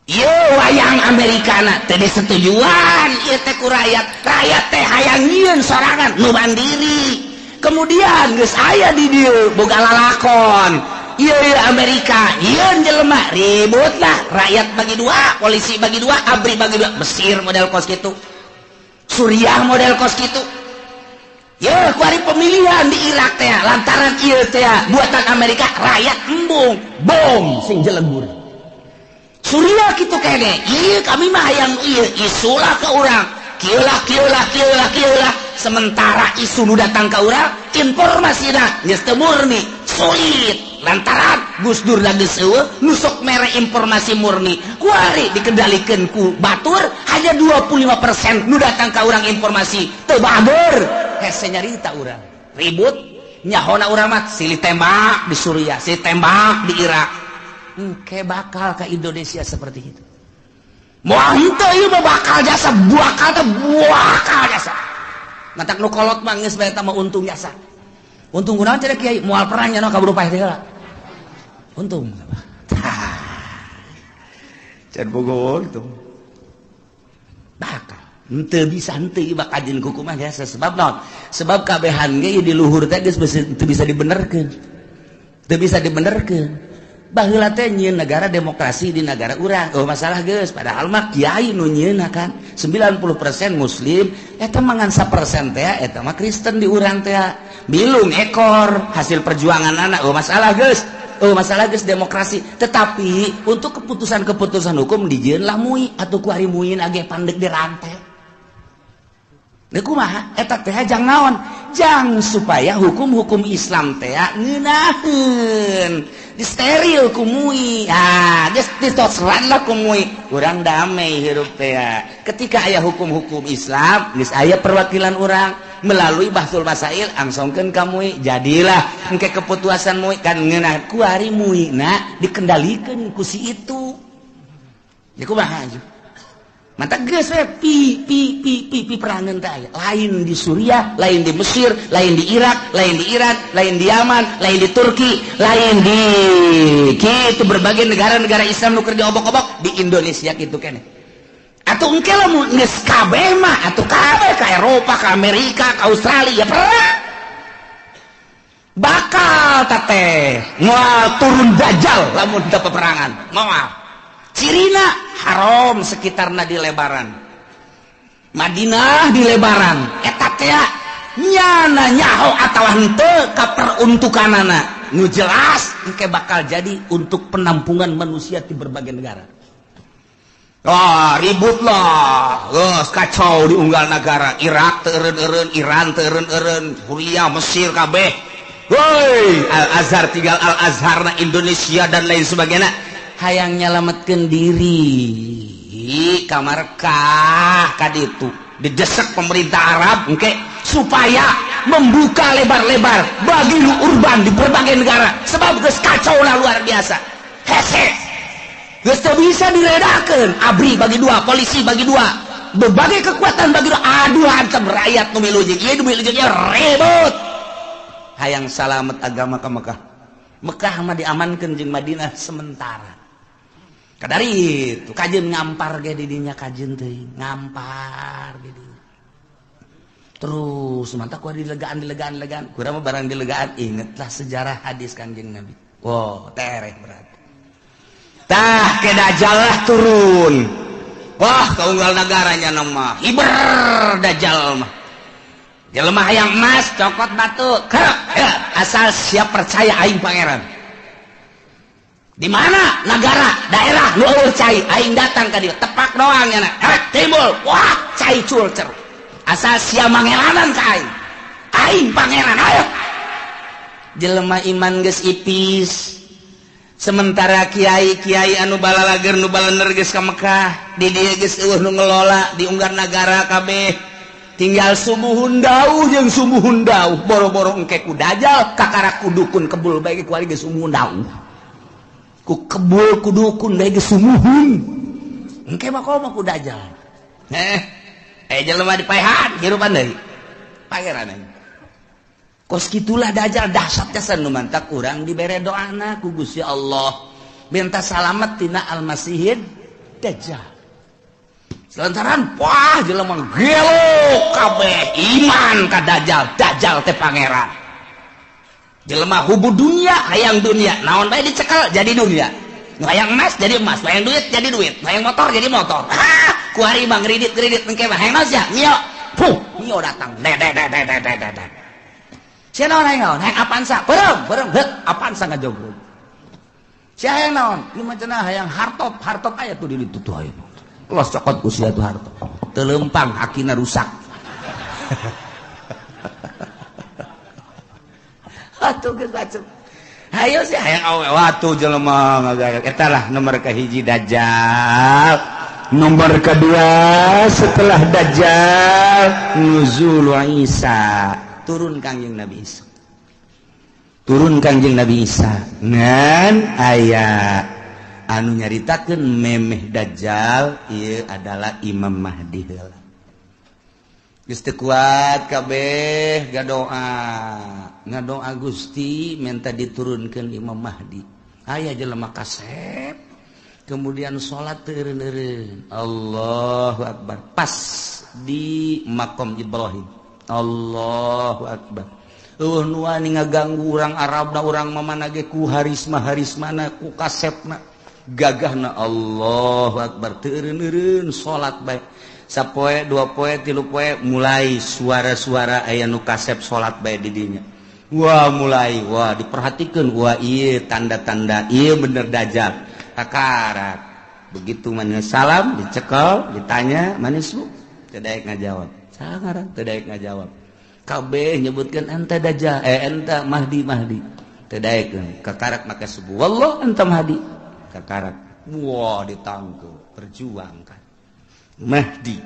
Ieu wayang Amerikana teh disetujuan ieu teh ku rakyat. Rakyat teh hayang nyieun sorangan nu mandiri. Kemudian geus aya di dieu boga lalakon. Ieu ieu Amerika, nyieun jelema ribut lah, rakyat bagi dua, polisi bagi dua, ABRI bagi dua, Mesir model kos gitu. Suriah model kos gitu. Ya, kuari pemilihan di Irak teh lantaran ieu teh buatan Amerika, rakyat embung, bom sing jelegur. Suriah gitu kene, iya kami mah hayang ieu isulah ke urang. Kieu lah, kieu lah, kieu lah, kieu lah. Sementara isu nu datang ke urang, informasina geus teu murni, sulit. Lantaran Gus Dur lagi eueuh nu sok mere informasi murni. Kuari dikendalikan ku batur hanya 25% nu datang ka urang informasi teu bager. Hese nyarita urang. Ribut nyahona urang mah silih tembak di Suriah, silih tembak di Irak. Engke bakal ke Indonesia seperti itu. Moal henteu ieu mah bakal jasa, bakal teh bakal jasa. Matak nu kolot mah geus bae mah untung jasa. Untung kunaon cenah kiai moal perang nya kaburu paeh teh heula. Untung. Can bogo untung. Bakal henteu bisa henteu bakal jeung kumaha jasa sebab naon? Sebab kabehan ge di luhur teh geus teu bisa dibenerkeun. Teu bisa dibenerkeun. Baheula teh nyieun negara demokrasi di negara urang. Oh masalah geus, padahal mah kiai nu nyieunna kan 90% muslim, eta mah ngan 1% teh eta mah Kristen di urang teh. Bilung ekor hasil perjuangan anak. Oh masalah geus. Oh masalah geus demokrasi. Tetapi untuk keputusan-keputusan hukum dijieun lah MUI atuh ku ari MUI age pandek dirantai. Deuk kumaha eta teh jang naon? Jang supaya hukum-hukum Islam teh ngeunaheun. Disteril ku MUI. Ah, geus ditosran lah ku MUI. Urang damai hirup teh. Ketika aya hukum-hukum Islam, geus aya perwakilan urang melalui Bahtsul Masail angsongkeun ka MUI. Jadilah engke keputusan MUI kan ngeunah ku ari MUI na dikendalikeun ku si itu. Ya kumaha aja. Mata geus we pi pi pi pi pi perangan teh aya. Lain di Suriah, lain di Mesir, lain di Irak, lain di Iran, lain di Yaman, lain di Turki, lain di kitu berbagai negara-negara Islam nu keur diobok-obok di Indonesia kitu keneh. Atuh engke lamun geus kabeh mah atuh kabeh ka Eropa, ka Amerika, ka Australia perang. Bakal teteh moal turun dajjal lamun teu peperangan. Moal. Cirina haram sekitarna di lebaran. Madinah di lebaran. Eta teh nyana nyaho atawa henteu ka peruntukanana. Nu jelas engke bakal jadi untuk penampungan manusia di berbagai negara. Wah, ribut lah. Geus kacau di unggal negara. Irak teu eureun-eureun, Iran teu eureun-eureun, Suriah, Mesir kabeh. Woi, Al Azhar tinggal Al Azhar na Indonesia dan lain sebagainya. Hayang nyelametkeun diri ka Makkah ka ditu. Didesak pemerintah Arab engke supaya membuka lebar-lebar bagi nu urban di berbagai negara. Sebab geus kacau lah luar biasa. Hese. Geus teu bisa diredakeun. ABRI bagi dua, polisi bagi dua, berbagai kekuatan bagi dua. Aduh hantem rakyat nu milu jeung ieu nu milu jeung ieu ribut. Hayang salamet agama ka Mekah. Mekah mah diamankeun jeung Madinah sementara. Kadari itu kajeun ngampar ge di dinya kajeun teuing, ngampar ge di. Terus mantap ku dilegaan dilegaan dilegaan. Kurang mah barang dilegaan ingetlah sejarah hadis Kanjeng Nabi. Wow, tereh berarti. Tah ke dajjal lah turun. Wah, kaunggal negaranya nama hiber dajjal mah. Jelema hayang emas cokot batu. Kerek, ya, asal siap percaya aing pangeran. Di mana negara, daerah nu eueuh cai, aing datang ka dieu, tepak doang nya. Erek timbul, wah cai culcer. Asal sia mangelanan ka aing. Aing pangeran ayo. Jelema iman geus ipis. Sementara kiai-kiai anu balalager nu balener geus ka Mekah, di dieu geus eueuh nu ngelola di unggar nagara kabeh. Tinggal sumuhun dauh jeung sumuhun dauh, boro-boro engke ku dajjal kakara ku dukun kebul bae ku ari geus sumuhun dauh. Ku kebul ku dukun bae geus sumuhun. Engke mah komo ku dajjal. Jelema dipaehan hirupan deui. Pangeran aing. Kos kitulah dajjal dahsyat jasa nu mantak urang dibere doana ku Gusti Allah minta salamet tina Almasihid Dajjal. Lantaran wah jelema gelo kabeh iman ka Dajjal, Dajjal teh pangeran. Jelema hubu dunia hayang dunia, naon bae dicekel jadi dunia. Nu hayang emas jadi emas, nu hayang duit jadi duit, nu hayang motor jadi motor. Ha, ku ari mah ngridit-ngridit engke mah hayang naon sia? Mio. Puh, mio datang. De de de de de de de. Sia naon hayang naon? Hayang Avanza. Beureum, beureum, heuk Avanza ngajogrog. Sia hayang naon? Ieu mah cenah hayang hartop, hartop aya tuh di ditu tuh aya. Los cokot ku sia tuh hartop. Teu leumpang akina rusak. Atuh geus bacem. Hayo sia hayang awe watu jelema ngagaya. Eta lah nomor kahiji Dajjal. Nomor kedua setelah Dajjal nuzul Isa. Turun Kangjeng Nabi Isa. Turun Kangjeng Nabi Isa ngan aya anu nyaritakeun memeh Dajjal ieu adalah Imam Mahdi heula. Geus teu kuat kabeh ngadoa, ngadoa Gusti minta diturunkeun Imam Mahdi. Aya jelema kasep kemudian salat teu eureun-eureun. Allahu akbar. Pas di makom Ibrahim. Allahu akbar. Eueuh nu wani ngaganggu urang Arabna urang mamana ge ku harisma-harismana ku kasepna gagahna. Allahu akbar. Teu eureun-eureun salat bae. Sapoe, dua poe, tilu poe mulai suara-suara aya nu kasep salat bae di dinya. Wah mulai, wah diperhatikeun, wah ieu tanda-tanda ieu bener Dajjal. Kakarak. Begitu manis salam dicekel, ditanya manis bu, teu daek ngajawab. Sangarang teu daek ngajawab. Kabeh nyebutkeun anta Dajjal, anta Mahdi Mahdi. Teu daekeun. Kakarak maka subuh. Wallah anta Mahdi. Kakarak. Wah ditangkep, perjuangkan. Mahdi.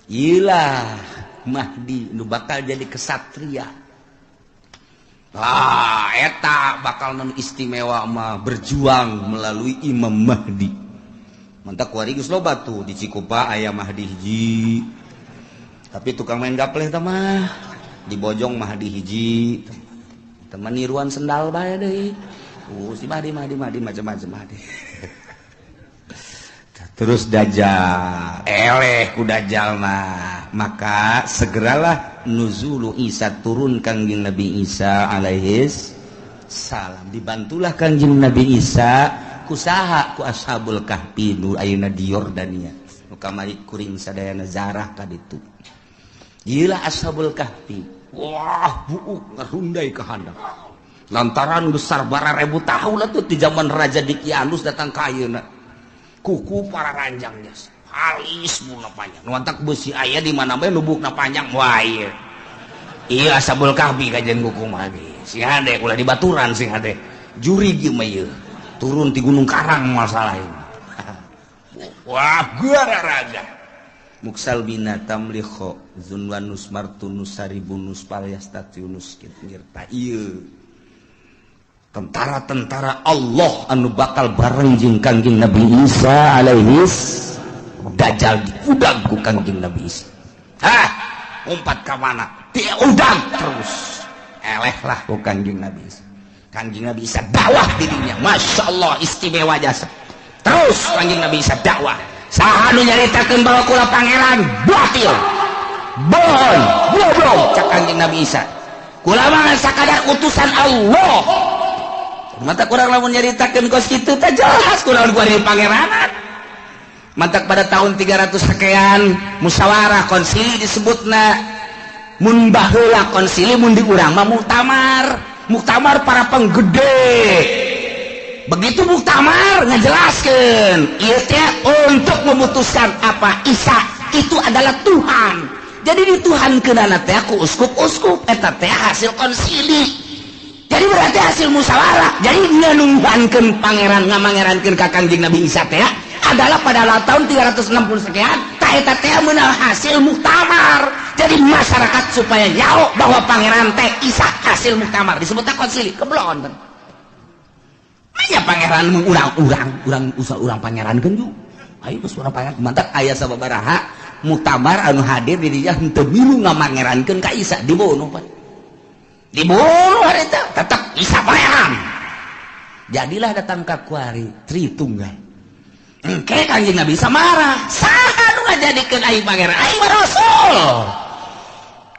Iyalah Mahdi nu bakal jadi kesatria. Ah, eta bakal non istimewa mah berjuang melalui Imam Mahdi. Mantak kuari geus loba tuh di Cikupa aya Mahdi hiji. Tapi tukang main gapleh tah mah di Bojong Mahdi hiji. Teman niruan sendal bae deui. Si Mahdi Mahdi Mahdi macam-macam Mahdi. Terus Dajjal, eleh ku Dajjal mah. Maka segeralah nuzulu Isa, turun Kangjeng Nabi Isa alaihis salam. Dibantulah Kangjeng Nabi Isa kusaha ku Ashabul Kahfi nu ayeuna di Yordania. Nu kamari kuring sadayana zarah ka ditu. Ieu Ashabul Kahfi. Wah, buuk ngarundai ka handap. Lantaran besar bararebu tahun atuh di zaman Raja Dikianus datang ka ayeuna. Kuku para ranjangnya halis mula panjang. Nu antak beusi aya di mana bae lubukna panjang. Wah ieu. Ieu Ashabul Kahfi kajian kuku mah ge. Sing hade ulah dibaturan sing hade. Jurig ieu mah ieu. Turun ti Gunung Karang masalah ieu. Wah, gararaga. Muksal bina tamlikho zunwanus martunus saribunus palyastatiunus kitngirta ieu. Tentara-tentara Allah anu bakal bareng jeung Kangjeng Nabi Isa alaihis Dajjal diudag ku Kangjeng Nabi Isa. Hah, umpat ka mana? Diudag terus. Eleh lah ku Kangjeng Nabi Isa. Kangjeng Nabi Isa dakwah dirinya. Masya Allah istimewa jasa. Terus Kangjeng Nabi Isa dakwah. Saha nu nyaritakeun bahwa kula pangeran batil. Bohong, goblok cak Kangjeng Nabi Isa. Kula mah sakadar utusan Allah. Mata kurang lamun nyaritakeun kos kitu teh jelas kurang gua di pangeranan. Mantak pada tahun 300 sekian musyawarah konsili disebutna. Mun baheula konsili mun di urang mah muktamar. Muktamar para penggede. Begitu muktamar ngajelaskeun ieu teh untuk memutuskan apa Isa itu adalah Tuhan. Jadi dituhankeunana teh ku uskup-uskup eta teh hasil konsili. Jadi berarti hasil musyawarah. Jadi nganuhankeun pangeran, ngamangerankeun ka Kangjeng Nabi Isa teh adalah pada tahun 360 sekian. Tah, eta teh meunang hasil muktamar. Jadi masyarakat supaya nyaho bahwa pangeran teh Isa hasil muktamar, disebutnya konsili. Keblon aya pangeran urang-urang, urang usah urang pangeran kan ju. Ayo geus urang pangeran mantap. Aya sababaraha muktamar anu hadir di dinya henteu milu ngamangerankeun ka Isa, dibunuh, Pak, dibunuh harita. Tetap Isa pangeran. Jadilah datang ka kuari Tritunggal. Engke Kanjeng Nabi Isa marah, saha nu ngajadikeun aing pangeran? Aing mah rasul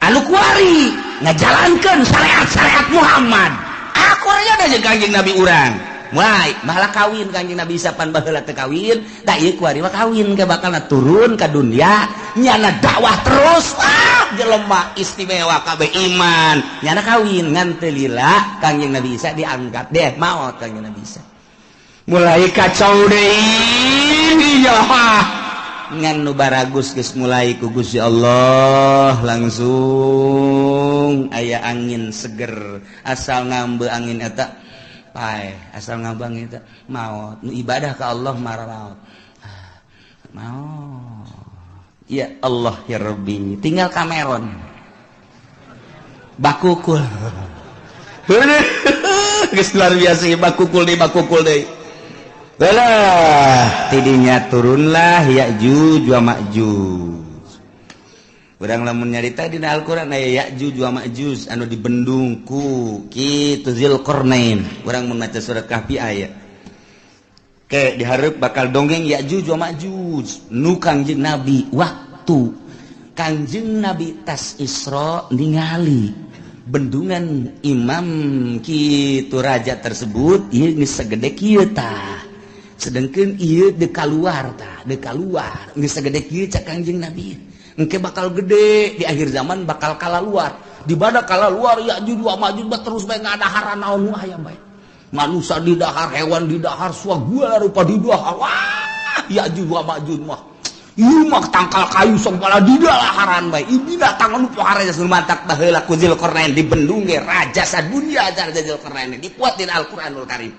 anu kuari ngajalankeun syariat-syariat Muhammad. Aku aja jeung Kanjeng Nabi urang. Mulai malah kawin Kanjeng Nabi Isa, pan baheula teu kawin. Tak, ieu kuari mah kawin ke bakal turun ke dunia, nyana dakwah terus. Ah, jelema istimewa kabeh iman, nyana kawin. Ngan teu lila Kanjeng Nabi Isa diangkat deh, maot Kanjeng Nabi Isa. Mulai kacau deui ya. Ngan nu baragus geus mulai ku Gusti Allah langsung aya angin seger. Asal ngambe angin eta pae, asal ngambe angin eta maot. Nu ibadah ka Allah marah maot. Ah, maot. Ya Allah ya Rabbi, tinggal Cameron bakukul. Geus luar biasa, bakukul deui, bakukul deui. Belah tidinya turunlah Ya'juj wa Ma'juj. Urang lamun nyarita dina Al-Qur'an aya Ya'juj wa Ma'juj anu dibendung ku kitu Zulqarnain. Urang mun maca surat Kahfi aya. Ke dihareup bakal dongeng Ya'juj wa Ma'juj nu Kangjeng Nabi, waktu Kangjeng Nabi tas Isra ningali bendungan imam kitu raja tersebut ieu geus sagede kieu tah. Sedangkan ieu dek kaluar tah, dek kaluar geus sagede kieu. Cak Kangjeng Nabi, engke bakal gede di akhir zaman, bakal kala luar. Di mana kala luar Ya'juj wa Ma'juj terus bae ngadaharan naon nu aya bae. Manusia di dahar, hewan di dahar, segala rupa di dahar. Wah, Ya'juj wa Ma'juj mah ieu mah tangkal kayu segala di dalaharan bae. Ieu binatang anu pohara geus mantak baheula ku Zulkarnain dibendung ge raja sadunya. Raja Zulkarnain dipuat dina Al-Qur'anul Karim.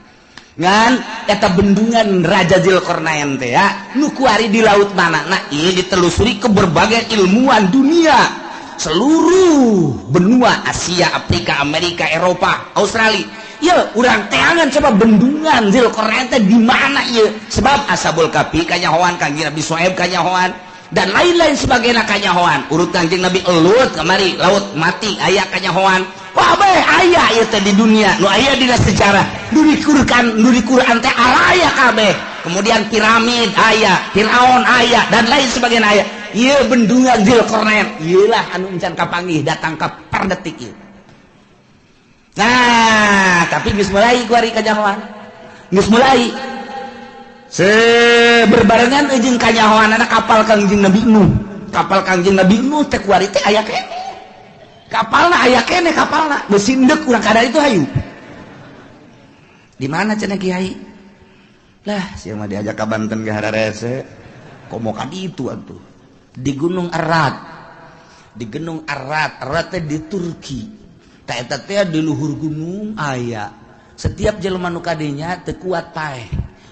Ngan eta bendungan Raja Zulkarnain teh ya nu kuari di laut mana? Nah, ini ditelusuri ke berbagai ilmuwan dunia, seluruh benua Asia, Afrika, Amerika, Eropa, Australia. Ya, urang teangan coba bendungan Zulkarnain teh di mana ieu, sebab Ashabul Kahfi kanyahoan, Kangjeng Nabi Syuaib kanyahoan, dan lain-lain sebagainya kanyahoan. Urut Kangjeng Nabi Lut kemari laut mati aya kanyahoan. Wah, bae aya ieu teh di dunia nu aya dina sejarah nu di Quran, nu di Quran teh araya kabeh. Kemudian piramid aya, Firaun aya, dan lain sebagainya aya. Ieu bendungan Zulkarnain ieu lah anu encan kapanggih datang ka per detik ieu. Nah, tapi geus mulai kuari kanyahoan, geus mulai se berbarengan jeung kanyahoan anak kapal Kangjeng Nabi Nuh. Kapal Kangjeng Nabi Nuh teh kuari teh aya keneh kapalna, aya keneh kapalna. Geus sindek urang kada itu. Hayu, di mana cenah kiai lah? Sia mah diajak ka Banten ge hararese, komo ka ditu atuh. Di Gunung Ararat, di Gunung Ararat. Ararat teh di Turki. Tah, eta teh di luhur gunung aya. Setiap jelema nu kadinya teu kuat paeh.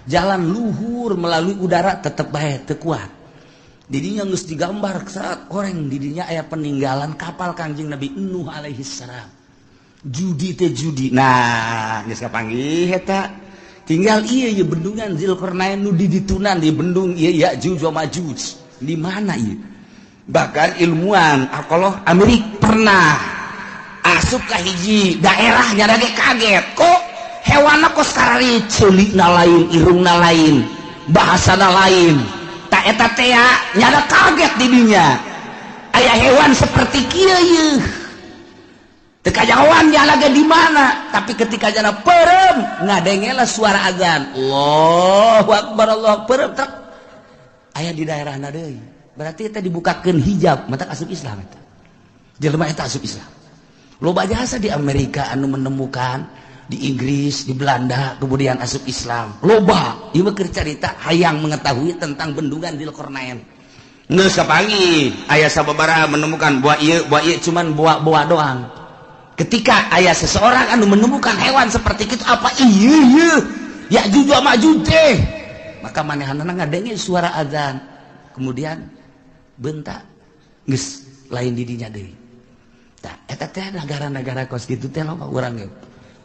Jalan luhur melalui udara tetep bae teu kuat. Didinya geus digambar saat orang didinya aya peninggalan kapal Kangjeng Nabi Nuh alaihi salam. Judi teh judi. Nah, geus kapanggih eta. Tinggal iya ieu bendungan Zulkarnain nu diditunan di bendung ieu Ya'juj wa Ma'juj. Di mana ieu? Bahkan ilmuwan arkeolog Amerika pernah asup ke hiji daerah, nyana ge kaget, kok hewanna kos karari, ceulikna lain, irungna lain, bahasana lain. Tak, eta teh nyana kaget di dinya aya hewan seperti kieu ieu. Teu kajahoan nyana ge di mana, tapi ketika nyana perem ngadengela suara azan, Allahu Akbar, Allahu Akbar, truk aya di daerahna deui. Berarti eta dibukakeun hijab, mata asup Islam eta. Jelema eta asup Islam. Loba jasa di Amerika anu menemukan, di Inggris, di Belanda, kemudian asup Islam. Loba, ieu mah keur carita hayang mengetahui tentang bendungan Zulkarnain. Geus kapanggih aya sababaraha menemukan buah ieu cuman buah-buah doang. Ketika aya seseorang anu menemukan hewan seperti itu apa ieu Ya'juj wa Ma'juj teh, maka manehanna ngadenge suara azan kemudian bentak geus lain didinya deui. Tah eta teh negara-negara kos kitu teh loba urang ge.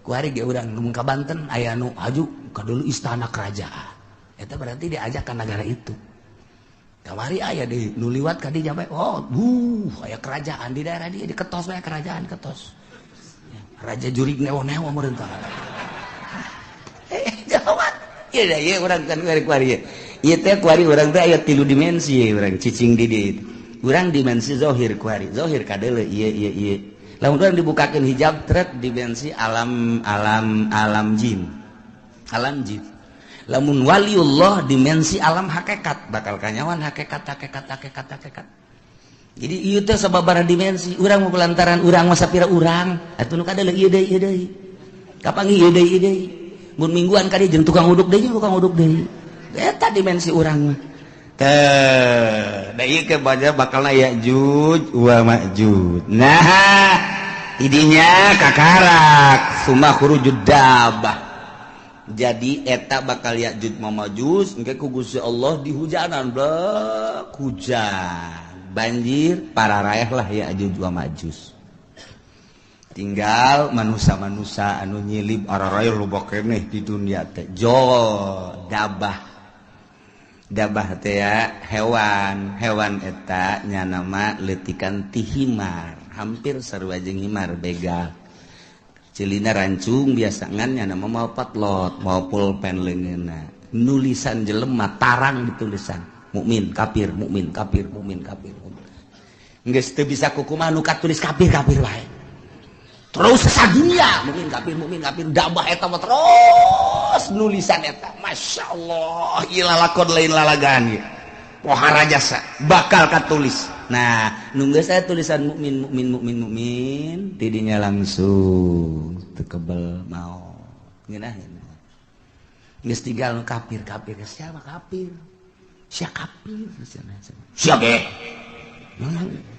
Kuari ge urang mun ka Banten aya nu haju ka dulu istana kerajaan. Eta berarti diajak ka negara itu. Kamari aya di nu liwat ka dinya bae, oh aya kerajaan di daerah dia diketos bae kerajaan ketos. Raja jurig newo-newo meureun tah. Jawab. Ieu da ieu urang kan kuari ieu. Ieu teh kuari urang teh aya 3 dimensi urang cicing di dieu. Urang dimensi zahir kuari, zahir kadeuleu ieu ieu ieu. Lamun urang dibukakeun hijab trek dimensi alam alam alam jin. Alam jin. Lamun waliullah dimensi alam hakikat, bakal kanyawan hakikat hakikat hakikat hakikat. Jadi ieu teh sababaraha dimensi, urang mah lantaran urang mah sapira urang, atuh nu kadeuleu ieu deui ieu deui. Kapanggih ieu deui ieu deui. Mun mingguan ka dieu jeung tukang uduk deui tukang uduk deui. Eta dimensi urang mah. Teh, da ieu ke baca bakalna Ya'juj wa Ma'juj. Nah, idinya kakarak summa khurujud dabah. Jadi eta bakal Ya'juj wa Ma'juj engke ku Gusti Allah dihujanan blek hujan. Banjir para raeh lah Ya'juj wa Ma'juj. Tinggal manusia-manusia anu nyilib araraeh loba keneh di dunia teh. Jo dabah. Dabah teh ya hewan, hewan eta nya nama leutikan ti himar, hampir sarua jeung himar begal. Celina rancung biasa ngan nya nama mau patlot, mau pulpen leungeunna. Nulisan jelema tarang ditulisan. Mukmin kafir, mukmin kafir, mukmin kafir. Geus teu bisa kukumaha nu katulis kafir kafir wae. Terus sadunia mukmin kafir dabah eta mah terus nulisan eta. Masya Allah, ieu lalakon lain lalagaan ieu. Pohara jasa bakal katulis. Nah, nu geus aya tulisan mukmin mukmin mukmin mukmin tidinya langsung teu kebel maot. Ngeunaheun. Geus tinggal kafir kafir siapa kafir? Sia kafir sia ge.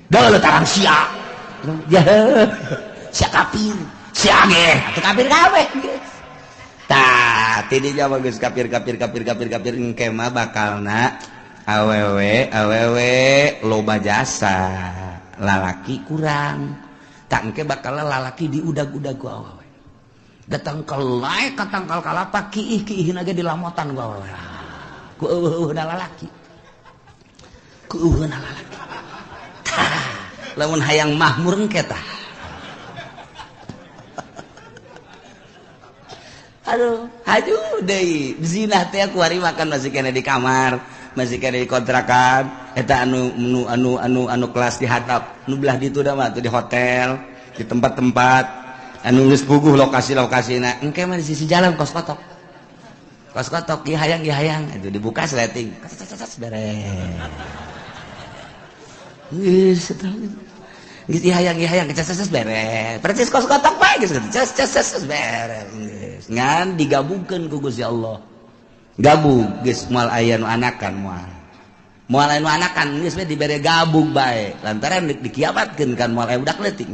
Dah tarang sia. Ya. Sia kafir, sia ge, atuh kafir kabeh geus. Tah, tidinya mah geus kafir kafir kafir kafir kafir engke mah bakalna awewe awewe loba jasa, lalaki kurang. Tah engke bakal lalaki diudag-udag ku awewe. Datang ke lae ka tangkal kalapa kiih-kiihna ge dilamotan ku awewe. Ku eueuh-eueuhna lalaki. Ku eueuhna lalaki. Tah, lamun hayang mahmur engke tah. Aduh, aduh deui zina teh kuari makan masih kena di kamar, masih kena di kontrakan, eta anu anu anu anu anu kelas di hatap, nu belah ditu da mah di hotel, di tempat-tempat anu geus puguh lokasi-lokasina. Engke mah di sisi jalan kos kotok. Kos kotok ieu hayang ieu hayang, itu dibuka sleting. Beres. Geus eta. Geus ieu hayang ieu hayang ces beres. Persis kos kotok bae geus ces ces beres. Ngan digabungkeun ku Gusti Allah. Gabung geus moal aya nu anakan moal. Moal aya nu anakan geus we dibere gabung bae. Lantaran dikiamatkeun kan moal aya budak leutik.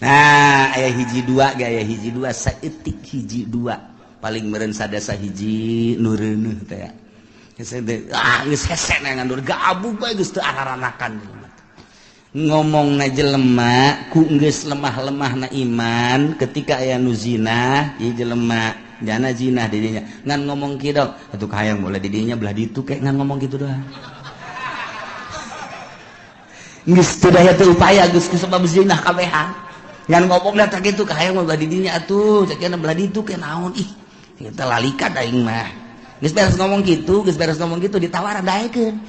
Nah, aya hiji dua ge aya hiji dua saeutik hiji dua. Paling meureun sadasa hiji nu reuneuh teh. Geus ah geus hese ngan gabung bae geus teu araranakan. Ngomongna jelema ku geus lemah-lemahna iman ketika aya nu zina ieu jelema jana zina di dinya ngan ngomong kieu dong atuh kahayang bola di dinya belah ditu ke ngan ngomong kitu doang geus teu daya teu upaya geus kusabab zina kabehan ngan ngomongna teh kitu kahayang belah di dinya atuh cek belah ditu ke naon ih kita lalikan aing mah geus beres ngomong kitu geus beres ngomong kitu ditawaran daekeun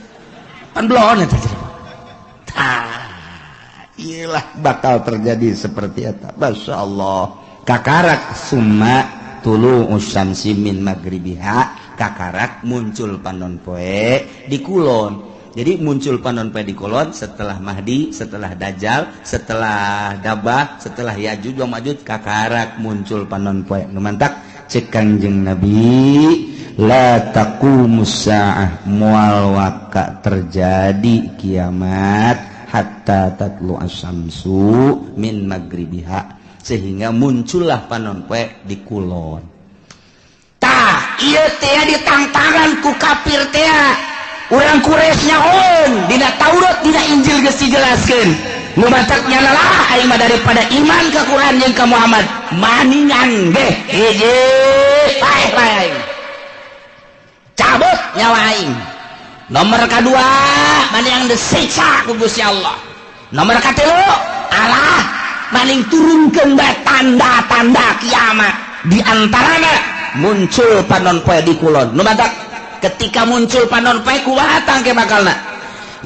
pan belon eta jelema tah iyalah bakal terjadi seperti eta. Masya Allah. Kakarak summa tulu usyamsi min magribiha. Kakarak muncul panon poe di kulon. Jadi muncul panon poe di kulon setelah Mahdi, setelah Dajjal, setelah Dabah, setelah Ya'juj wa Ma'juj, kakarak muncul panon poe. Nu mantak Cek Kangjeng Nabi, la taqumus saah, moal waka terjadi kiamat hatta tatlu asyamsu min magribiha, sehingga muncullah panon poe di kulon. Tah ieu teh ditangtangan ku kafir teh. Urang Quraisy nyahoeun dina Taurat dina Injil geus dijelaskeun. Nu matak nyana lah aing mah daripada iman ka Quran jeung ka Muhammad maningan ge hiji paeh bae aing. Cabut nyawa aing. Nomor kadua maning disiksa ku Gusti Allah. Nomor katilu Allah maning turunkeun bae tanda-tanda kiamat. Di antarana muncul panon poe di kulon. Nu matak ketika muncul panon poe kumaha tangke bakalna?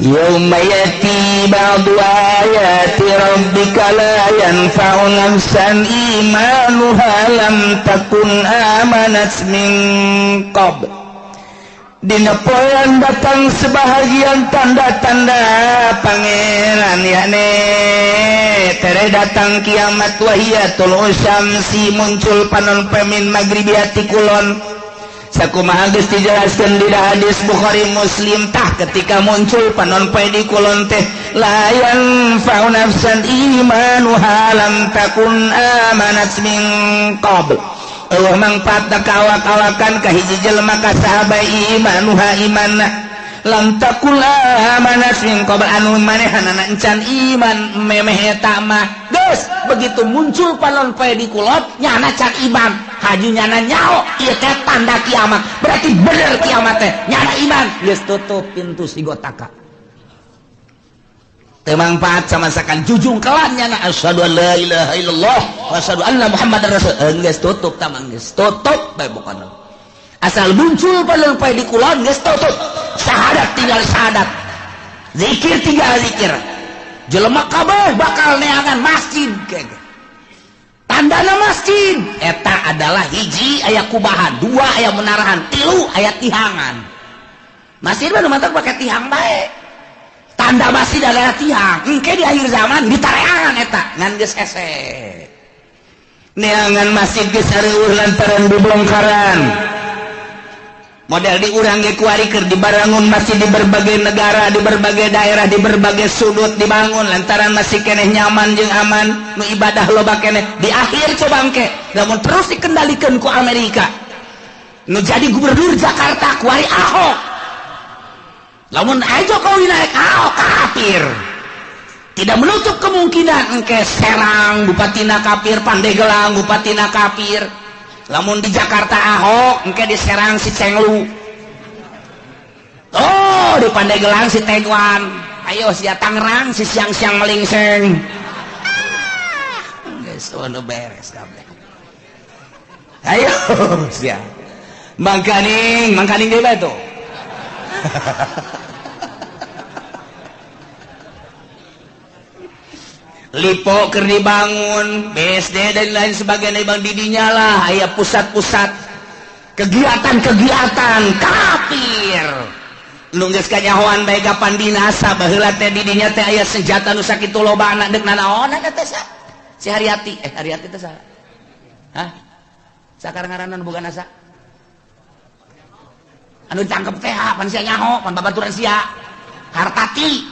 Yauma yati ba'du ayati rabbika la yanfa'u nafsan imanuha lam takun amanat min qabl. Dina poean datang sebahagian tanda-tanda pangeran yakni tere datang kiamat wahiyatul usyamsi muncul panon poe min magribiati kulon. Sakumaha geus dijelaskeun di hadis Bukhari Muslim. Tah ketika muncul panon poe di kulon teh la yanfa'u nafsan imanuha lam takun amanat min qabl. Eueuh mangfaatna ka awak-awakan ka hiji jelema ka sahabat imanuha imanna lam takun amanat min qabl anu manehanana encan iman memeh eta mah. Geus begitu muncul panon poe di kulon nyana can iman, haju nyana nyaho ieu teh tanda kiamat. Berarti bener kiamat teh nyana iman. Geus tutup pintu sigotaka. Teu mangfaat sama sakan jujung kelan nyana asyhadu an la ilaha illallah wa asyhadu anna muhammadar rasul. Geus tutup tamang geus tutup bae pokona. Asal muncul panon poe di kulon geus tutup. Syahadat tinggal syahadat. Zikir tinggal zikir. Jelema kabeh bakal neangan masjid kege. Tandana masjid eta adalah hiji aya kubahan, dua aya menarahan, tilu aya tihangan. Masjid mah nu mantak pake tihang bae. Tanda masjid adalah tihang. Engke di akhir zaman ditareangan eta ngan geus hese. Neangan masjid geus areueuh lantaran bubongkaran. Model di urang ge kuari keur dibarangun masjid di berbagai negara, di berbagai daerah, di berbagai sudut dibangun lantaran masih keneh nyaman jeung aman, nu ibadah loba keneh. Di akhir coba engke, lamun terus dikendalikan ku Amerika. Nu jadi gubernur Jakarta kuari Ahok. Lamun aya Jokowi naik Ahok kafir. Tidak menutup kemungkinan engke Serang bupatina kafir, Pandeglang bupatina kafir. Lamun di Jakarta Ahok engke di Serang si Cenglu. Oh, di Pandeglang si Tegwan. Ayo sia Tangerang si siang-siang melingseng. Geus ono beres kabeh. Ayo sia. Mangkaning, mangkaning deui bae tuh. Lipo keur dibangun, BSD dan lain sebagainya bang didinya lah aya pusat-pusat kegiatan-kegiatan kafir. Nu geus kanyahoan bae kapan binasa baheula teh didinya teh aya senjata nu sakitu lobana deuk nanaonan teh sa. Si Haryati, Haryati teh saha? Hah? Sakarang ngaranna nu boga nasa? Anu ditangkep teh pan sia nyaho, pan babaturan sia. Hartati.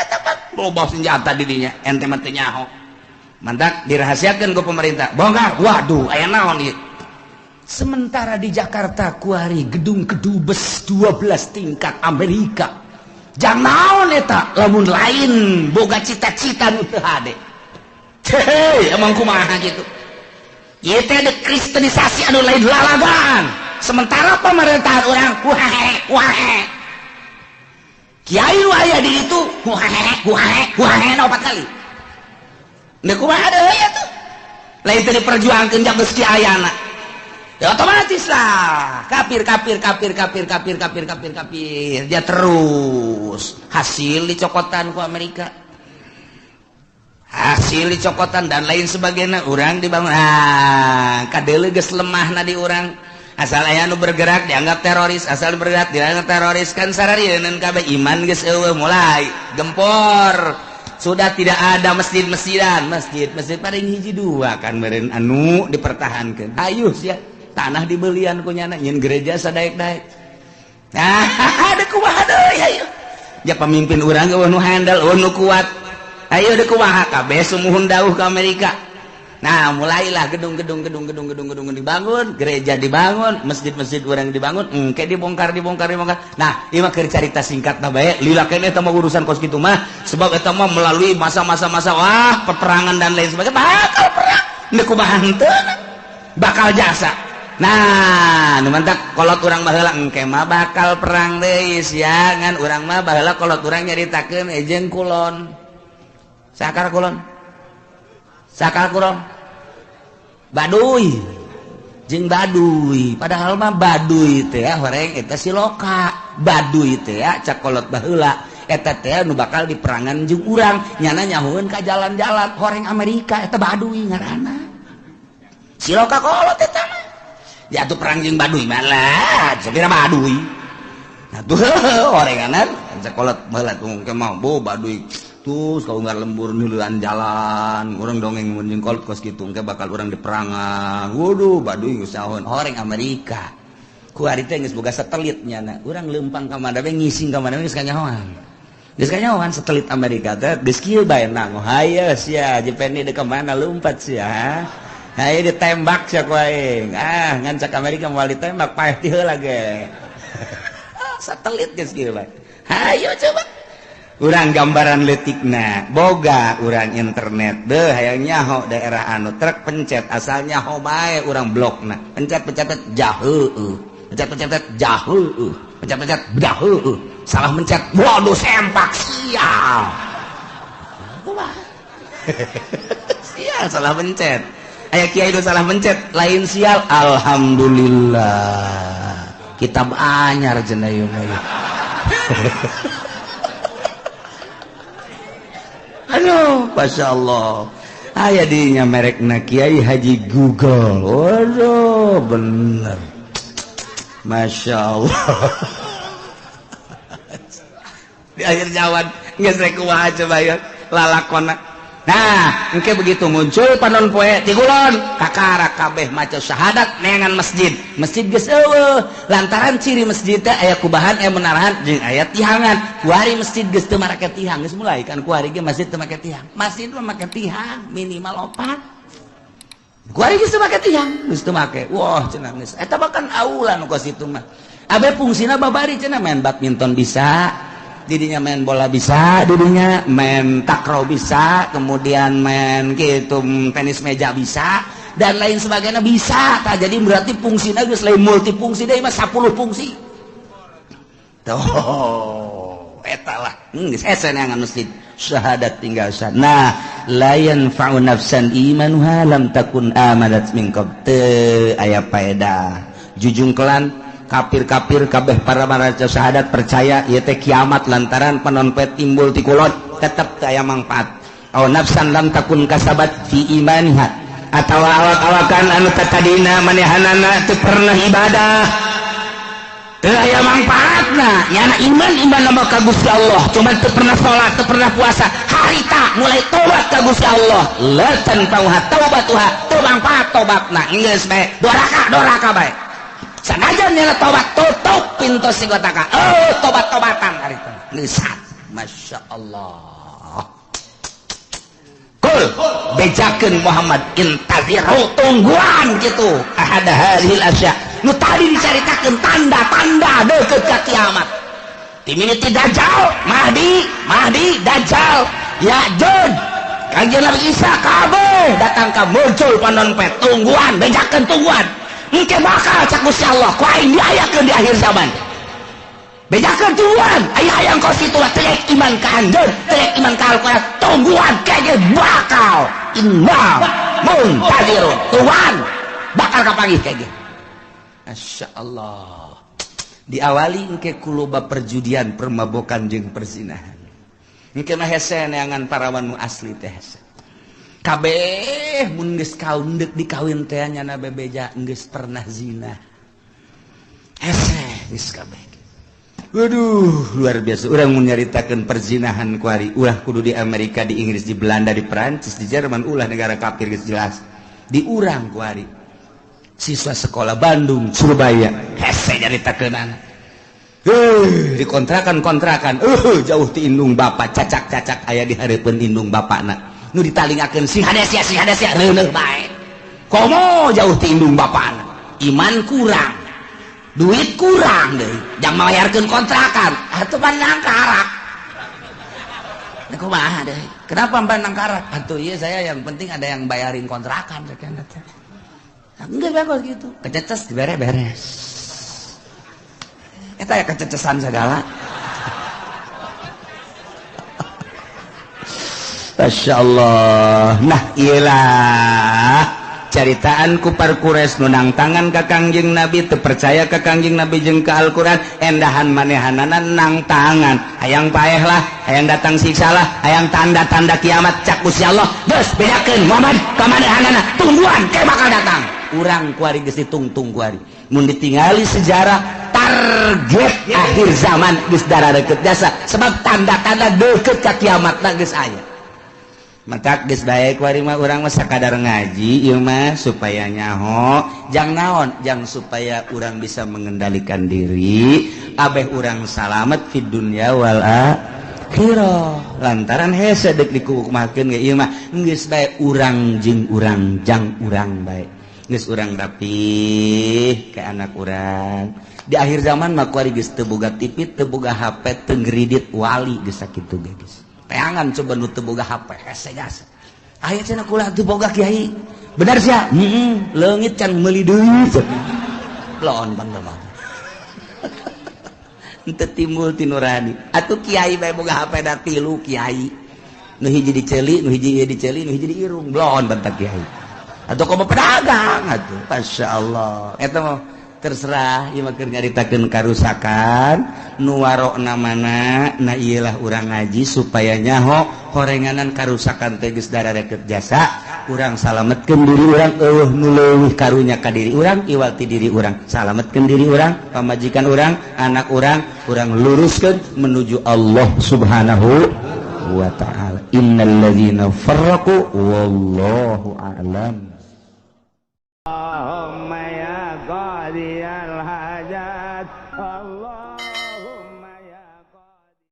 Tepat loba senjata didinya, ente mah teu nyaho. Mantak dirahasiakeun ku pemerintah. Bongkar. Waduh, aya naon ieu? Sementara di Jakarta kuari gedung kedubes 12 tingkat Amerika. Jang naon eta lamun lain boga cita-cita nu teu hade. Hei, emang kumaha gitu. Ieu teh ada kristenisasi anu lain lalagaan. Sementara pemerintahan urang wae wae. Kiai nu aya di ditu wae wae wae opat kali. Deuk kumaha deui atuh? Lain teh diperjuangkeun jang geus kiayana. Ya otomatis lah kafir kafir kafir kafir kafir kafir kafir kafir dia terus hasil dicokotan ku Amerika, hasil dicokotan dan lain sebagainya. Urang dibangun kadeuleu geus lemahna di urang, asal aya nu bergerak dianggap teroris, asal bergerak dianggap teroris, kan sararieun kabeh iman geus eueuh mulai gempor. Sudah tidak ada masjid-masjidan, masjid-masjid paling hiji dua kan meureun anu dipertahankeun. Ayo sia, tanah dibelian ku nyana nyeun gereja sadaek-daek. Nah, ada kumaha deui ayo. Ya pemimpin urang eueuh nu handal, eueuh nu kuat. Ayo deuk kumaha kabeh sumuhun dauh ke Amerika. Nah, mulailah gedung-gedung gedung-gedung gedung-gedung dibangun, gereja dibangun, masjid-masjid urang dibangun, engke dibongkar dibongkar dibongkar. Nah, ieu mah keur carita singkat na bae, lila keneh eta mah urusan kos kitu mah, sebab eta mah melalui masa-masa masa wah, peperangan dan lain sebagainya, bakal perang. Deuk kumaha henteu bakal jasa. Nah, nu mantak kolot urang baheula engke mah bakal perang deui sia, ngan urang mah baheula kolot urang nyaritakeun jeung kulon. Sakar kulon. Sakar kulon. Baduy jeung Baduy, padahal mah Baduy teh horeng eta siloka. Baduy teh cak kolot baheula eta teh nu bakal diperangan jeung urang, nyana nyahoeun ka jalan-jalan horeng Amerika eta Baduy ngaranna. Siloka kolot eta mah. Ya atuh perang jeung Baduy mah lah, sapira Baduy. Nah tuh horenganan cak kolot baheula tuh engke mah bo Baduy. Terus kalau nggak lembur nuluan jalan, orang dongeng mun jeung kolot kos kitu engke bakal urang diperangan. Waduh, Baduy geus nyahoeun horeng Amerika. Ku ari teh geus boga satelit nyana. Urang leumpang ka mana we ngising ka mana we geus kanyahoan. Geus kanyahoan satelit Amerika teh geus kieu bae nang. Hayo sia, Jepeni deuk ka mana lompat sia. Hayo ditembak sia ku aing. Ah, ngan cak Amerika moal ditembak paeh ti heula ge. Satelit geus kieu bae. Hayo coba. Urang gambaran leutikna boga urang internet deh hayang nyaho daerah anu truk pencet asal nyaho bae urang blokna pencet pencet jaheueuh pencet pencet jaheueuh pencet pencet jaheueuh salah mencet waduh sempak sial kumaha sial salah mencet aya kiai nu salah mencet lain sial alhamdulillah kitab anyar cenah ieu mah. Aduh, Masya Allah. Aya dinya merekna Kiai Haji Google. Waduh, bener. Masya Allah. Di akhir zaman geus rek kumaha coba ya lalakona. Nah, engke begitu muncul panon poe ti kulon, kakara kabeh maca syahadat neangan masjid. Masjid geus eueuh. Lantaran ciri masjid teh aya kubahan, aya menarahan jeung aya tihangan. Kuari masjid geus teu marake tihang, geus mulai kan kuari ge masjid teu make tihang. Masjid mah make tihang minimal opat. Kuari geus teu make tihang, geus teu make. Wah, cenah geus. Eta bahkan aula nu kos itu mah. Abe fungsina babari cenah main badminton bisa. Didinya main bola bisa, didinya main takraw bisa, kemudian main gitu tenis meja bisa, dan lain sebagainya bisa. Tah, jadi berarti fungsinya geus lain multifungsi deui mah 10 fungsi. Tuh, eta lah. Geus hese neangan masjid. Syahadat tinggal sah. Nah, la yanfa'u nafsan imanuha lam takun amanat min qabl. Teu aya paedah. Jujungkelan kafir-kafir kabeh para maraca syahadat percaya ieu teh kiamat lantaran panon poe timbul ti kulon tetep teu aya mangfaat. Aw nafsan lam takun kasabat fi imaniha atawa awak-awakan anu tatadina manehanana teu pernah ibadah teu aya mangfaatna. Nyana iman iman nama ka Gusti Allah cuman teu pernah salat teu pernah puasa harita mulai tobat ka Gusti Allah la tanfa'uha taubatuha teu mangfaat tobatna geus bae doraka doraka bae. Sanajan nyala tobat tutup pintu sigotaka. Oh, tobat-tobatan hari itu. Nisat. Masya Allah. Kul bejakeun Muhammad intaziru tungguan gitu. Ahada hadhil asya. Nu tadi dicaritakeun tanda-tanda deukeut ka kiamat. Timini ti Dajjal, Mahdi, Mahdi, Dajjal, Ya'juj, Kangjeng Nabi Isa kabeh datang ka muncul panon poe tungguan, bejakeun tungguan. Engke bakal cak Gusti Allah ku aing diayakeun di akhir zaman. Bejakeun tungguan, aya hayang kos kitu teh iman ka anjeun, teh iman ka Al-Qur'an, tungguan kayaknya bakal inna muntazirun. Tungguan bakal kapanggih kayaknya. Masya Allah. Diawali engke ku loba perjudian, permabokan jeung perzinahan. Engke mah hese neangan parawan nu asli teh hese. Kabeh mun geus kaun deuk dikawin teh nyana bebeja geus pernah zina. Hese geus kabeh. Waduh, luar biasa. Urang mun nyaritakeun perzinahan kuari, ulah kudu di Amerika, di Inggris, di Belanda, di Perancis, di Jerman, ulah negara kafir geus jelas. Di urang kuari. Siswa sekolah Bandung, Surabaya, hese nyaritakeunana. Di kontrakan-kontrakan, jauh ti indung bapak, cacak-cacak aya di hareupeun indung bapakna. Nu ditalingakeun sing hade sia, sing hade sia, reuneuh bae. Komo jauh ti indung bapakna. Iman kurang. Duit kurang deh, jangan bayarkan kontrakan atau pandang karak. Kumaha deh, kenapa pandang karak? Atau iya saya yang penting ada yang bayarin kontrakan. Enggak bagus gitu, kececes dibere beres. Eta ya kececesan segala. Masya Allah. Nah iyalah caritaan kupar Quraisy nu nangtangan ka Kangjeng Nabi, teu percaya ka Kangjeng Nabi jeung ka Al-Qur'an, endahan manehanana nangtangan, hayang paeh lah, hayang datang siksa lah, hayang tanda-tanda kiamat cak Gusti Allah, geus bedakeun Muhammad ka manehanana, tungguan ke bakal datang. Urang kuari geus ditungtung kuari. Mun ditingali sejarah target akhir zaman geus dararekeut jasa, sebab tanda-tanda deukeut ka kiamatna geus aya. Matak geus bae kuari mah urang mah sakadar ngaji ieu mah supaya nyaho jang naon, jang supaya urang bisa mengendalikan diri abeh urang salamet fid dunya wal akhirah. Lantaran hese deuk dikukumakeun ge ieu mah geus bae urang jeung urang jang urang bae. Geus urang rapih ka anak urang. Di akhir zaman mah kuari geus teu boga TV, teu boga HP, teu ngredit wali geus sakitu ge geus. Teangan coba nu teu boga HP hese jasa. Aya cenah kula teu boga kiai. Bener sia? Heeh, leungit can meuli deui. Lon bang mah. Henteu timbul ti nurani. Atuh kiai bae boga HP da tilu kiai. Nu hiji diceuli, nu hiji ieu diceuli, nu hiji diirung. Blon bentak kiai. Atuh komo pedagang atuh. Masyaallah. Eta mah terserah ieu mah keur nyaritakeun karusakan nu warokna mana, nah ieulah urang ngaji supaya nyaho horenganan karusakan teh geus dararekeut jasa, urang salametkeun diri urang, eueuh nu leuwih karunya ka diri urang, iwal ti diri urang, salametkeun diri urang, pamajikan urang, anak urang, urang luruskeun menuju Allah Subhanahu wa ta'ala. Innal ladzina farraqu wallahu a'lam. Allahumma ya qadiyal hajat Allah.